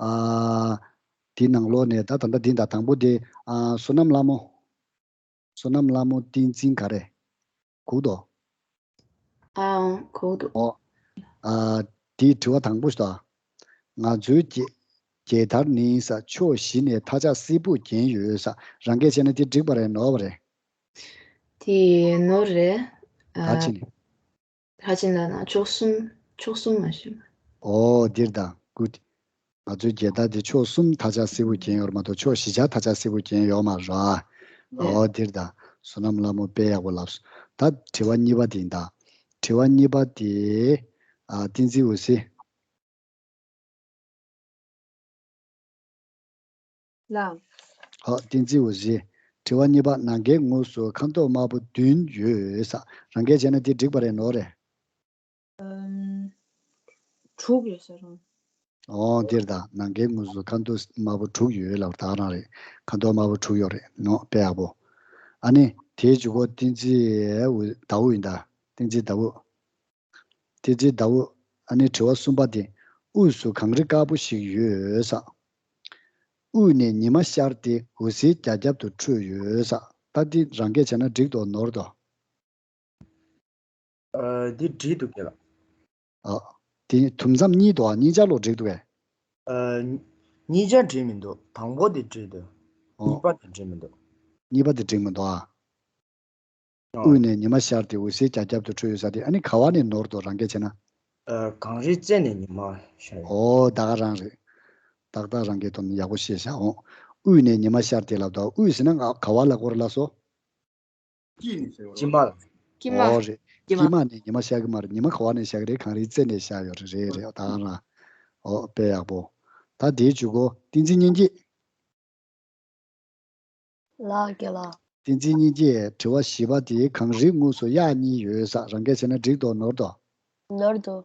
ཨ་དེ་ནང་ལོགས་ནས་ད་ད་ལྟ་དེ་ཡིན་ད། དང་པོ་དེ་ཨ་བསོད་ནམས་ལྷ་མོ། བསོད་ནམས་ལྷ་མོ། བསྟན་འཛིན་ག་རེ། གུག་དོ། ཨང་། གུག་དོ། ཨོ། ཨ་དེའི་དྲི་བ་དང་པོ་ཞིག་ད། ང་ཚོའི་རྒྱལ་རྒྱལ་དར་ནི་ས་ཕྱོགས་བཞི་ནས་མཐའ་ལྕགས་སེར་པོས་བརྒྱན་ཡོད་ས། རང་སྐད་བྱས་ན་དེ་འགྲིག་པ་རེད་ནོར་བ་རེད། དེ་ནོར་རེད། ད་ཨ་ཕྱིན་ནས། ད་ཕྱིན་ལ་ན་ཕྱོགས་གསུམ་ཕྱོགས་གསུམ་མ་ཤེས། ཨོ་འདིར་ད་གུ། ང་ཚོའི་རྒྱལ་དར་དེ་ཕྱོགས་གསུམ་མཐའ་ལྕགས་སེར་པོས་བརྒྱན་ཡོད་རེད་མ་གཏོགས་ཕྱོགས་བཞི་ཆ་མཐའ་ལྕགས་སེར་པོས་བརྒྱན་ཡོད་མ་རེད། ཨོ་འདིར་ད་བསོད་ནམས་ལྷ་མོ་དཔེ་ཡག་པོ་ལབ་སོང་། ད་དྲི་བ་གཉིས་པ་དེ་ཡིན་ད། དྲི་བ་གཉིས་པ་དེ། ཨ་བསྟན་འཛིན་འོད་ཟེར། ལགས། ཨ་བསྟན་འཛིན་འོད་ཟེར། དྲི་བ་གཉིས་པ། ནམ་མཁའི་ངོས་སུ་ཁ་མདོག་དམར་པོ་བདུན་ཡོད་ས། རང་སྐད་བྱས་ན་དེ་འགྲིག་པ་རེད་ནོར་རེད། ཨམ། དྲུག་ཡོད་ས་རེད། ཨོ་འདིར་ད་ནམ་མཁའི་ངོས་སུ་ཁ་མདོག་དམར་པོ་དྲུག་ཡོད་ལབ་ད་ག་རང་རེད། ཁ་མདོག་དམར་པོ་དྲུག་ཡོད་རེད་ནོ། དཔེ་ཡག་པོ། ཨ་ནི་དེའི་མཇུག་གུ་བསྟན་འཛིན་འོད་ཟླ་འོད་ཡིན་ད། བསྟན་འཛིན་ཟླ་འོད། བསྟན་འཛིན་ཟླ་འོད། ཨ་ནི་དྲི་བ་གསུམ་པ་དེ། དབུས་སུ་གངས་རི་དཀར་པོ་ཞིག་ཡོད་ས། དབུས་ནས་ཉི་མ་ཤར་ཏེ་འོད་ཟེར་རྒྱ་ཁྱབ་ཏུ་འཕྲོས་ཡོད་ས། ད་འདི་རང་སྐད་བྱས་ན་འགྲིག་དོ་ནོར་དོ། ཨ་འདི་འགྲིག་འདུག་ག་ལ། ཨ་དེ་དུམ་མཚམས་གཉིས་དོ། ཨ་གཉིས་ཆ་ལོ་འགྲིག་འདུག་གས། ཨ་གཉིས་ཆ་འགྲིག་མི་འདུག་དང་པོ་དེ་འགྲིག་འདུག་ཨོ། གཉིས་པ་དེ་འགྲིག་མི་འདུག་གཉིས་པ་དེ་འགྲིག་མི་འདུག་ཨ། ཨ། དབུས་ནས་ཉི་མ་ཤར་ཏེ་འོད་ཟེར་རྒྱ་ཁྱབ་ཏུ་འཕྲོས་ཡོད་ས་དེ་ཨ་ནི་ག་བ་ནས་ནོར་འདུག་རང་སྐད་བྱས་ན། ཨ་གངས་རིའི་རྩེ་ནས་ཉི་མ་ཤར་ཡོད། ཨོ་ད་ག་རང་རེད། ཏག་ཏག་རང་སྐད་ཐོག་ནས་ཡག་པོ་བཤད་བཞག་ཨོ། དབུས་ནས་ཉི་མ་ཤར་ཏེ་ལབ་དུས་དབུས་ཟེར་ན་ང་ག་བ་ལབ་དགོས་རེད་ལགས་སོ། དཀྱིལ་ནས་ཟེར་བ་དཀྱིལ་མ་ལ། དཀྱིལ་མ། ཨོ་རེད། དཀྱིལ་མ། དཀྱིལ་མ་ནས་ཉི་མ་ཤར་གི་མ་རེད། ཉི་མ་ག་བ་ནས་ཤར་གི་རེད། གངས་རིའི་རྩེ་ནས་ཤར་ཡོད་རེད། རེད་རེད། ད་ག་རང་། ཨོ་དཔེ་ཡག་པོ། ད་དེའི་མཇུག་གུ་བསྟན་འཛིན་སྙིང་རྗེ། ལགས་རྒན་ལགས། བསྟན་འཛིན་སྙིང་རྗེ། དྲི་བ་བཞི་པ་དེ། གངས་རིའི་ངོས་སུ་གཡག་གཉིས་ཡོད་ས། རང་སྐད་བྱས་ན་འགྲིག་འདུག་ནོར་འདུག་ནོར་འདུག་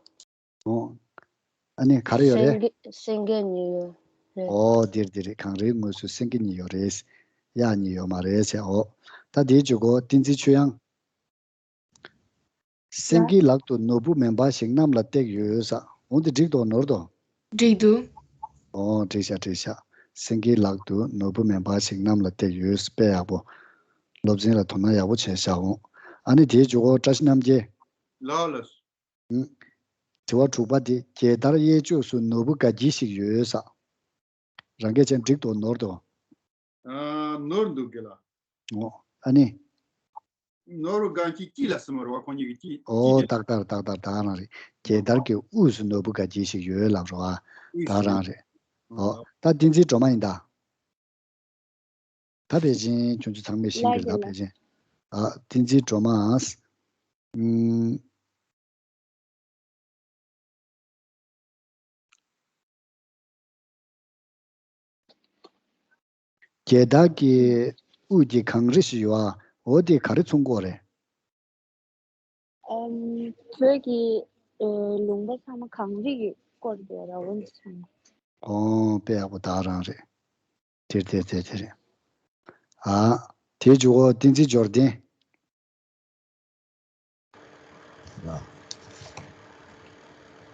ཨོ། ཨ་ནི་ག་རེ་ཡོད་རེད། སེང་གེ་སེང་གེ་གཉིས་ཡོད་རེད། ཨོ་འདིར་འདིར་རེད། གངས་རིའི་ངོས་སུ་སེང་གེ་གཉིས་ཡོད་རེད། གཡག་གཉིས་ཡོད་མ་རེད་ཟེར། ཨོ། ད་དེའི་མཇུག་གུ་བསྟན་འཛིན་ཆོས་དབྱངས། ལགས། སེང་གེའི་ལག་ཏུ་ནོར་བུ་མེ་འབར་ཞིག་གནམ་ལ་བཏེགས་ཡོད་ས། འོ་འདི་འགྲིག་འདུག་ནོར་འདུག་འགྲིག་འདུག་ཨོ་འགྲིག་ཤག་འགྲིག་ཤག་སེང་གེའི་ལག་ཏུ་ནོར་བུ་མེ་འབར་ཞིག་གནམ་ལ་བཏེགས་ཡོད། དཔེ་ཡག་པོ། སློབ་ཚན་ལ་དོ་སྣང་ཡག་པོ་བྱས་བཞག་འོང་། ཨ་ནི་དེའི་མཇུག་གུ་བཀྲ་ཤིས་རྣམ་རྒྱལ། ལགས་ལགས། ཨུ། དྲི་བ་དྲུག་པ་དེ། རྒྱལ་དར་གཡས་ཕྱོགས་སུ་ནོར་བུ་དགའ་འཁྱིལ་ཞིག་ཡོད་ས། རང་སྐད་བྱས་ན་འགྲིག་འདུག་ནོར་འདུག་ཨ་ནོར་འདུག་གི་ལ། འོ། ཨ་ནི། ནོར་བུ་དགའ་འཁྱིལ་དཀྱིལ་ལ་ཟེར་མ་རེད་བ། ཁོང་གཉིས་ཀྱི་དཀྱིལ། ཨོ་དཀྱིལ་ཏག་ཏག་ཏག་ཏག་ད་ག་རང་རེད། རྒྱལ་དར་གྱི་དབུས་སུ་ནོར་བུ་དགའ་འཁྱིལ་ཞིག་ཡོད་ལབ་རེད་བ། ད་ག་རང་རེད། ཨོ། ད་བསྟན་འཛིན་སྒྲོལ་མ་ཡིན་ད། ད་ཕལ་ཆེར་ཁྱོད་ཚོ་ཚང་མས་ཤེས་ཀྱི་རེད། ད་ཕལ་ཆེར། ཨ་བསྟན་འཛིན་སྒྲོལ་མ། ཨུམ། རྒྱལ་དར་གྱི་དབུས་ཀྱི་གངས་རི་ཞིག་ཡོད་ཨ། འོ་དེ་ག་རེ་མཚོན་གྱི་ཡོད་རེད། ཨམ། བོད་ཀྱི་ཨ་ལུང་པ་ཚང་མ་གངས་རི་གིས་བསྐོར་བསྡད་ར་འོན་ཚང་། ཨོ་དཔེ་ཡག་པོ་ད་ག་རང་རེད། དེ་རེད་དེ་རེད་དེ་རེད། ཨ། དེའི་མཇུག་གུ་བསྟན་འཛིན་འབྱོར་ལྡན། ལ།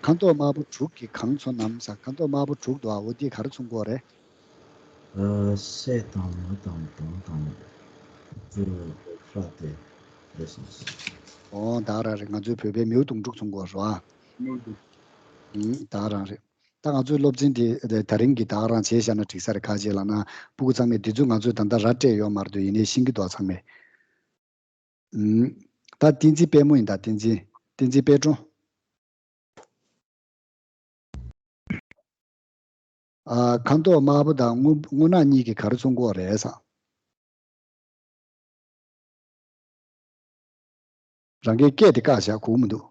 ཁ་མདོག་དམར་པོ་དྲུག་གིས་གང་མཚོན་ནམ་ཟེར། ཁ་མདོག་དམར་པོ་དྲུག་འདུག་ཨ། འོ་འདི་ག་རེ་མཚོན་གྱི་ཡོད་རེད། ཨ། སྲས་དང་མོ་དང་གྲོང་དང་། ཙི་ཧྲ་སྟེ། རེད་སོང་། ཨོ་ད་རང་རེད། ང་ཚོའི་བོད་པའི་མིའུ་གདུང་དྲུག་ཚོང་སྐོར་རེད་བ། མིའུ་གདུང་། ཨུམ་ད་རང་རེད། ད་ང་ཚོའི་སློབ་ཚན་དེ་དེ་ད་རིང་གི་ད་རང་བྱས་བཞག་ན་འགྲིག་ས་རེད། ཁ་ཅིག་ལབ་ན་སྤུ་གུ་ཚང་མས་འདི་ཚོ་ང་ཚོས་ད་ལྟ་ར་སྤྲད་ཡོད་མ་རེད་འདུག་ཡིན་ནའི་ཤེས་ཀྱི་འདུག་ཚང་མས། ཨུམ། ད་བསྟན་འཛིན་དཔལ་མོ་ཡིན་ད། བསྟན་འཛིན། བསྟན་འཛིན་དཔལ་སྒྲོན། ཨ། ཁ་མདོག་དམར་པོ་དང་སྔོ་སྔོ་ནག་གཉིས་ཀྱིས་ག་རེ་མཚོན་གྱི་ཡོད་རེད་ཟེར། རང་གིས་སྐད་དེ་བཀག་བཞག་གོ་མི་འདུག་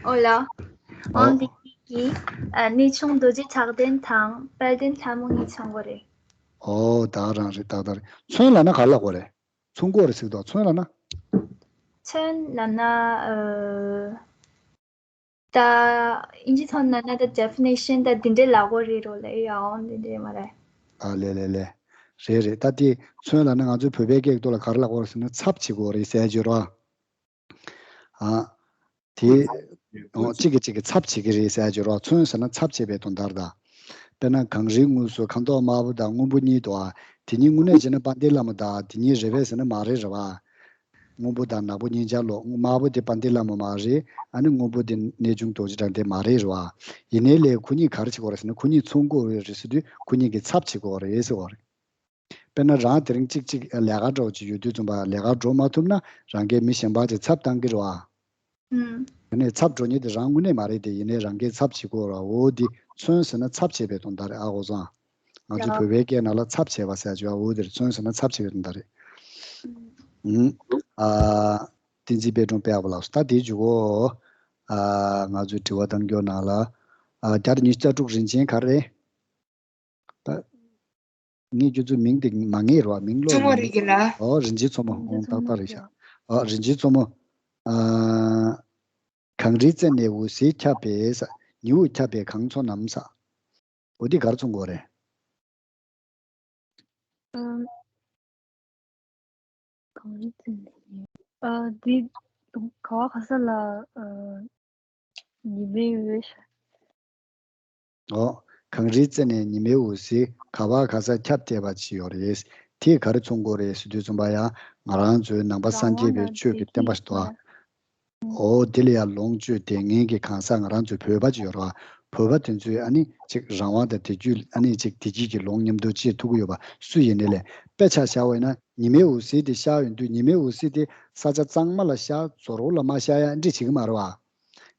ཨོ་ལ། ཨོ། འོན་ཏེ་གཉིས་ཀྱིས་ཨ། གནས་ཆུང་རྡོ་རྗེ་གྲགས་ལྡན་དང་དཔལ་ལྡན་ལྷ་མོ་གཉིས་མཚོན་གྱི་ཡོད་རེད། ཨོ་ད་རང་རེད། ད་ད་རེད། མཚོན་ལབ་ན་ག་རེ་ལབ་དགོས་རེད། མཚོན་གྱི་ཡོད་རེད་ཟེར་གྱི་འདུག་མཚོན་ལབ་ན། མཚོན་ལབ་ན་ཨ། ད་ཨིན་ཇི་ཐོག་ནས་ན་ད་ཌེ་ཕི་ནེ་ཤན་ད་འདི་འདྲའི་ལབ་དགོས་རེད་རོ་ལབ་ཡ། འོ་འདི་འདྲའི་མ་རེད། ཨ་ལེ་ལེ་ལེ། རེད་རེད། ད་དེ་མཚོན་ལབ་ན་ང་ཚོའི་བོད་པའི་སྐད་ཀྱི་ཐོག་ལ་ག་རེ་ལབ་དགོས་རེད་ཟེར་ན་ཚབ་བྱེད་དགོས་རེད་ཟེར་གྱི་རེད་བ། ཨ། དེ། འོ་གཅིག་གིས་གཅིག་གི་ཚབ་བྱེད་ཀྱི་རེད་ཟེར་གྱི་རེད་བ། མཚོན་ཟེར་ན་ཚབ་བྱེད་པའི་དོན་དག་རེད་ད། དཔེར་ན་གངས་རིའི་ངོས་སུ་ཁ་མདོག་དམར་པོ་དང་སྔོན་པོ་གཉིས་འདུག་ཨ། དེ་གཉིས་དངོས་གནས་བྱས་ན་དཔལ་ལྡན་ལྷ་མོ་དང་དེ་གཉིས་རེད་པས་ཟེར་ན་མ་རེད་རེད་བ། སྔོན་པོ་དང་ནག་པོ་གཉིས་ཆར་ལོ། དམར་པོ་དེ་དཔལ་ལྡན་ལྷ་མོ་མ་རེད། ཨ་ནི་སྔོན་པོ་དེ་གནས་ཆུང་རྡོ་རྗེ་གྲགས་ལྡན་མ་རེད་རེད་བ། ཡིན་ནའི་ལས་ཁོ་གཉིས་ག་རེ་བྱེད་དགོས་རེད་ཟེར་ན་ཁོ་གཉིས་མཚོན་དགོས་རེད་ཟེར་དུས་ཁོ་གཉིས་ཀྱི་ཚབ་བྱེད་དགོས་རེད་ཟེར་བ་རེད། དཔེར་ན་རང་དེ་རིང་གཅིག་གཅིག་ལས་ཀ་འདྲ་བོ་ཅིག་ཡོད་དུས་ཙམ་པ་ལས་ཀ་འགྲོ་མ་ཐུབ་ན་རང་གིས་མི་གཞན་པ་ཅིག་ཚབ་བཏང་གི་རེད་བ། ཨུམ། དེ་ནས་ཚབ་འགྲོ་མཁན་དེ་རང་དངོས་གནས་མ་རེད་དེ། ཡིན་ནའི་རང་གིས་ཚབ་བྱེད་དགོས་ར། འོ་འདི་མཚོན་ཟེར་ན་ཚབ་བྱེད་པའི་དོན་དག་རེད་ཨ། གོ་སོང་ཨ། ང་ཚོ་ཡ། བོད་པའི་སྐད་ནང་ལ་ཚབ་བྱེད་པ་ཟེར་ཡ་ཅིག་ཡོད་པ། འོ་དེར་མཚོན་ཟེར་ན་ཚབ་བྱེད་པའི་དོན་དག་རེད། ཨུམ། ཨ། བསྟན་འཛིན་དཔལ་སྒྲོན་དཔལ་ཨ་བ་ལགས་སོ། ད་དེའི་མཇུག་གོ། ཨ། ང་ཚོའི་དྲི་བ་གཏང་རྒྱུ་ནང་ལ། ཨ། བརྒྱ་དང་ཉི་ཤུ་རྩ་དྲུག་རིན་ཆེན་ག་རེ་རེད། ད། ངས་ཁྱོད་ཚོའི་མིང་དེ་མ་ངེས་རོགས། མིང་ཀློག་མཚོ་མོ་ཡིན་རེད་ཀྱི་ལ། ཨོ་རིན་ཆེན་མཚོ་མོ། རིན་ཆེན་ཨོ་མཚོ་ཏག་ཏག་མོ་རེད་ཤག་རེད། ཨོ་རིན་ཆེན་མཚོ་མོ། ཨ། གངས་རིའི་རྩེ་ནས་འོད་ཟེར་ཁྱབ་པས་ཟེར། ཉི་འོད་ཁྱབ་པས་གངས་མཚོ་རྣམས་ཟེར། འོ་འདི་ག་རེ་མཚོན་གྱི་ཡོད་རེད། ཨ། གངས་རིའི་རྩེ་ནས། ཨ། འདི་ག་བ་ག་ས་ལ། ཨ། ཉི་མའི་འོད་ཤར། ཨོ། གངས་རིའི་རྩེ་ནས་ཉི་མའི་འོད་ཟེར་ག་བ་ག་ས་ཁྱབ་བསྡད་པ་ཅིག་ཡོད་རེད། དེས་ག་རེ་མཚོན་གྱི་ཡོད་རེད་ཟེར་དུས་ཙམ་པ་ཡང་ང་རང་ཚོའི་ནང་པ་སངས་རྒྱས་པའི་ཆོས་ཀྱི་བསྟན་པ་ཞིག་འདུག་ཨ། ཨོ་དེ་ལ་ཡང་ལོངས་སྤྱོད་དེ་ངན་གྱི་གང་ཟག་ང་རང་ཚོའི་བོད་པ་ཅིག་ཡོད་རེད་བ། བོད་པ་དེ་ཚོས་ཨ་ནི་ཅིག་རང་དབང་དང་བདེ་སྐྱིད། ཨ་ནི་ཅིག་བདེ་སྐྱིད་ཀྱི་ལོངས་མཉམ་དུ་སྤྱད་ཐུབ་ཀྱི་ཡོད་པ་སུ་ཡིན་ནའི་ལས། དཔེ་ཆ་བཞག་པ་ཡིན་ན་ཉི་མའི་འོད་ཟེར་དེ་ཤར་ཡོང་དུས་ཉི་མའི་འོད་ཟེར་དེ་ས་ཆ་གཙང་མ་ལ་ཤར། རྫོང་རོང་ལ་མ་ཤར་ཡ་འདི་བྱེད་ཀྱི་མ་རེད་བ།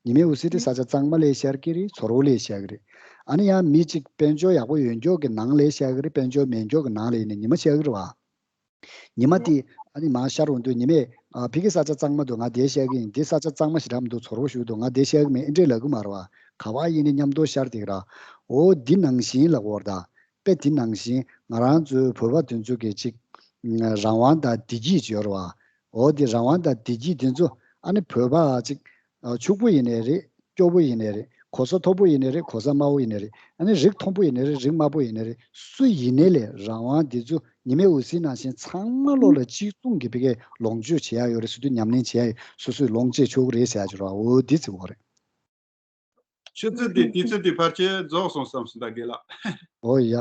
ཉི་མའི་འོད་ཟེར་དེ་ས་ཆ་གཙང་མ་ལ་ཤར་གྱི་རེད། རྫོང་རོང་ལ་ཤར་གྱི་རེད། ཨ་ནི་ཡང་མི་གཅིག་དཔལ་འབྱོར་ཡག་པོ་ཡོད་མཁན་གྱི་ནང་ལ་ཤར་གྱི་རེད། དཔལ་འབྱོར་མེད་མཁན་གྱི་ནང་ལ་ཡིན་ན་ཉི་མ་ཤར་གྱི་རེད་བ། ཉི་མ་དེ་ཨ་ནི་མར་ཤར་འོང་དུས་ཉི་མས། ཨ། ཕ་གི་ས་ཆ་གཙང་མ་འདུག་ང་འདིར་ཤར་གྱི་ཡིན། འདི་ས་ཆ་གཙང་མ་ཞེ་དྲག་མི་འདུག་རྫོང་རོང་ཞིག་འདུག་ང་འདིར་ཤར་གྱི་མིན། ཨེ་འདྲས་ལབ་ཀྱི་མ་རེད་བ། ག་བ་ཡིན་ནའི་མཉམ་དུ་ཤར་བསྡད་ཀྱི་རེད། འོ་འདི་ནང་བཞིན་ལབ་དགོས་རེད་ད། དཔེ་འདི་ནང་བཞིན་ང་རང་ཚོའི་བོད་པ་དེ་ཚོ་གི་ཅིག་རང་དབང་དང་བདེ་སྐྱིད་ཅིག་ཡོད་རེད་བ། འོ་དེ་རང་དབང་དང་བདེ་སྐྱིད་དེ་ཚོ་ཨ་ནི་བོད་པ་ཅིག་ཨ། ཕྱུག་པོ་ཡིན་ནའི་རེད། སྐྱོ་པོ་ཡིན་ནའི་རེད། གོ་ས་མཐོ་པོ་ཡིན་ནའི་རེད། གོ་ས་དམའ་བོ་ཡིན་ནའི་རེད། ཨ་ནི་རིགས་མཐོན་པོ་ཡིན་ནའི་རེད། རིགས་དམའ་པོ་ཡིན་ནའི་རེད། སུ་ཡིན་ནའི་ལས་རང་དབང་འདི་ཚོ་ཉི་མའི་འོད་ཟེར་ནང་བཞིན་ཚང་མ་བློ་ལ་གཅིག་མཚུངས་ཀྱི་ཕ་གིར་ལོངས་སྤྱོད་བྱེད་ཡ་ཡོད་རེད་ཟེར་དུས་ཉམས་ལེན་བྱེད་ཡ་ཡོད། སོ་སོས་ལོངས་སྤྱད་ཆོག་གི་རེད་ཟེར་ཡ་ཅིག་རེད་བ། འོ་འདི་ཟེར་བ་རེད། ཆུ་ཚོད་འདི་དུས་ཚོད་འདི་ཕལ་ཆེར་རྫོགས་སོང་བསམ་སོང་ད་དགེ་ལགས། འོ་ཡ།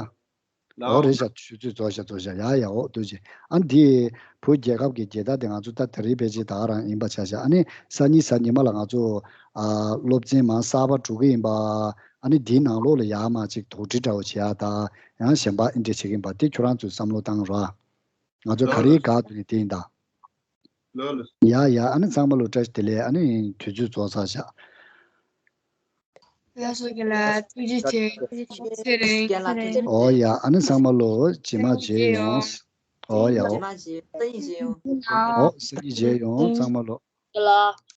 ལའོ། འོ་རེད་ཤག་ཆུ་ཚོད་རྫོགས་ཤག་རྫོགས་ཤག་ཡ་ཡ། འོ་ཐུགས་རྗེ་ཆེ། ཨ་འདི་བོད་རྒྱལ་ཁབ་ཀྱི་རྒྱལ་དར་དེ་ང་ཚོ་ད་དེ་རིང་ཕལ་ཆེར་ད་ག་རང་ཡིན་པ་ཆགས་ཤག་ཨ་ནི་སང་ཉིན་གཟའ་ཉི་མ་ལ་ང་ཚོ་ཨ་སློབ་ཚན་མང་གསར་པ་འགྲོ་གི་ཡིན་པ། ཨ་ནི་འདིའི་ནང་ལོགས་ལ་ཡར་མར་ཅིག་དོགས་འདྲི་འདྲ་བོ་བྱེད་ཡ་ད་ཡང་གཞན་པ་ཨེ་འདྲས་བྱེད་ཀྱི་ཡིན་པ་དེ་ཁྱོད་རང་ཚོས་བསམ་བློ་བཏང་རོགས། ང་ཚོ་ག་རེའི་སྒང་དུ་ནས་དེ་ཡིན་ད། ལོ་ལོ། ཡ་ཡ། ཨ་ནི་ཚང་མ་ལོ་བཀྲ་ཤིས་བདེ་ལེགས། ཨ་ནི་དུས་ཚོད་རྫོགས་ཚར་ཤག་ལགས་སོ་རྒན་ལགས། ཐུགས་རྗེ་ཆེ། ཚེ་རིང་། ཚེ་རིང་། ཨོ་ཡ། ཨ་ནི་ཚང་མ་ལོ་རྗེས་མ་མཇལ་ཡོང་། ཨོ་ཡ། ཨོ། རྗེས་མ་མཇལ་ཡོང་། སང་ཉིན་མཇལ་ཡོང་། ཨོ་སང་ཉིན་མཇལ་ཡོང་། ཚང་མ་ལོ། རྒན་ལགས།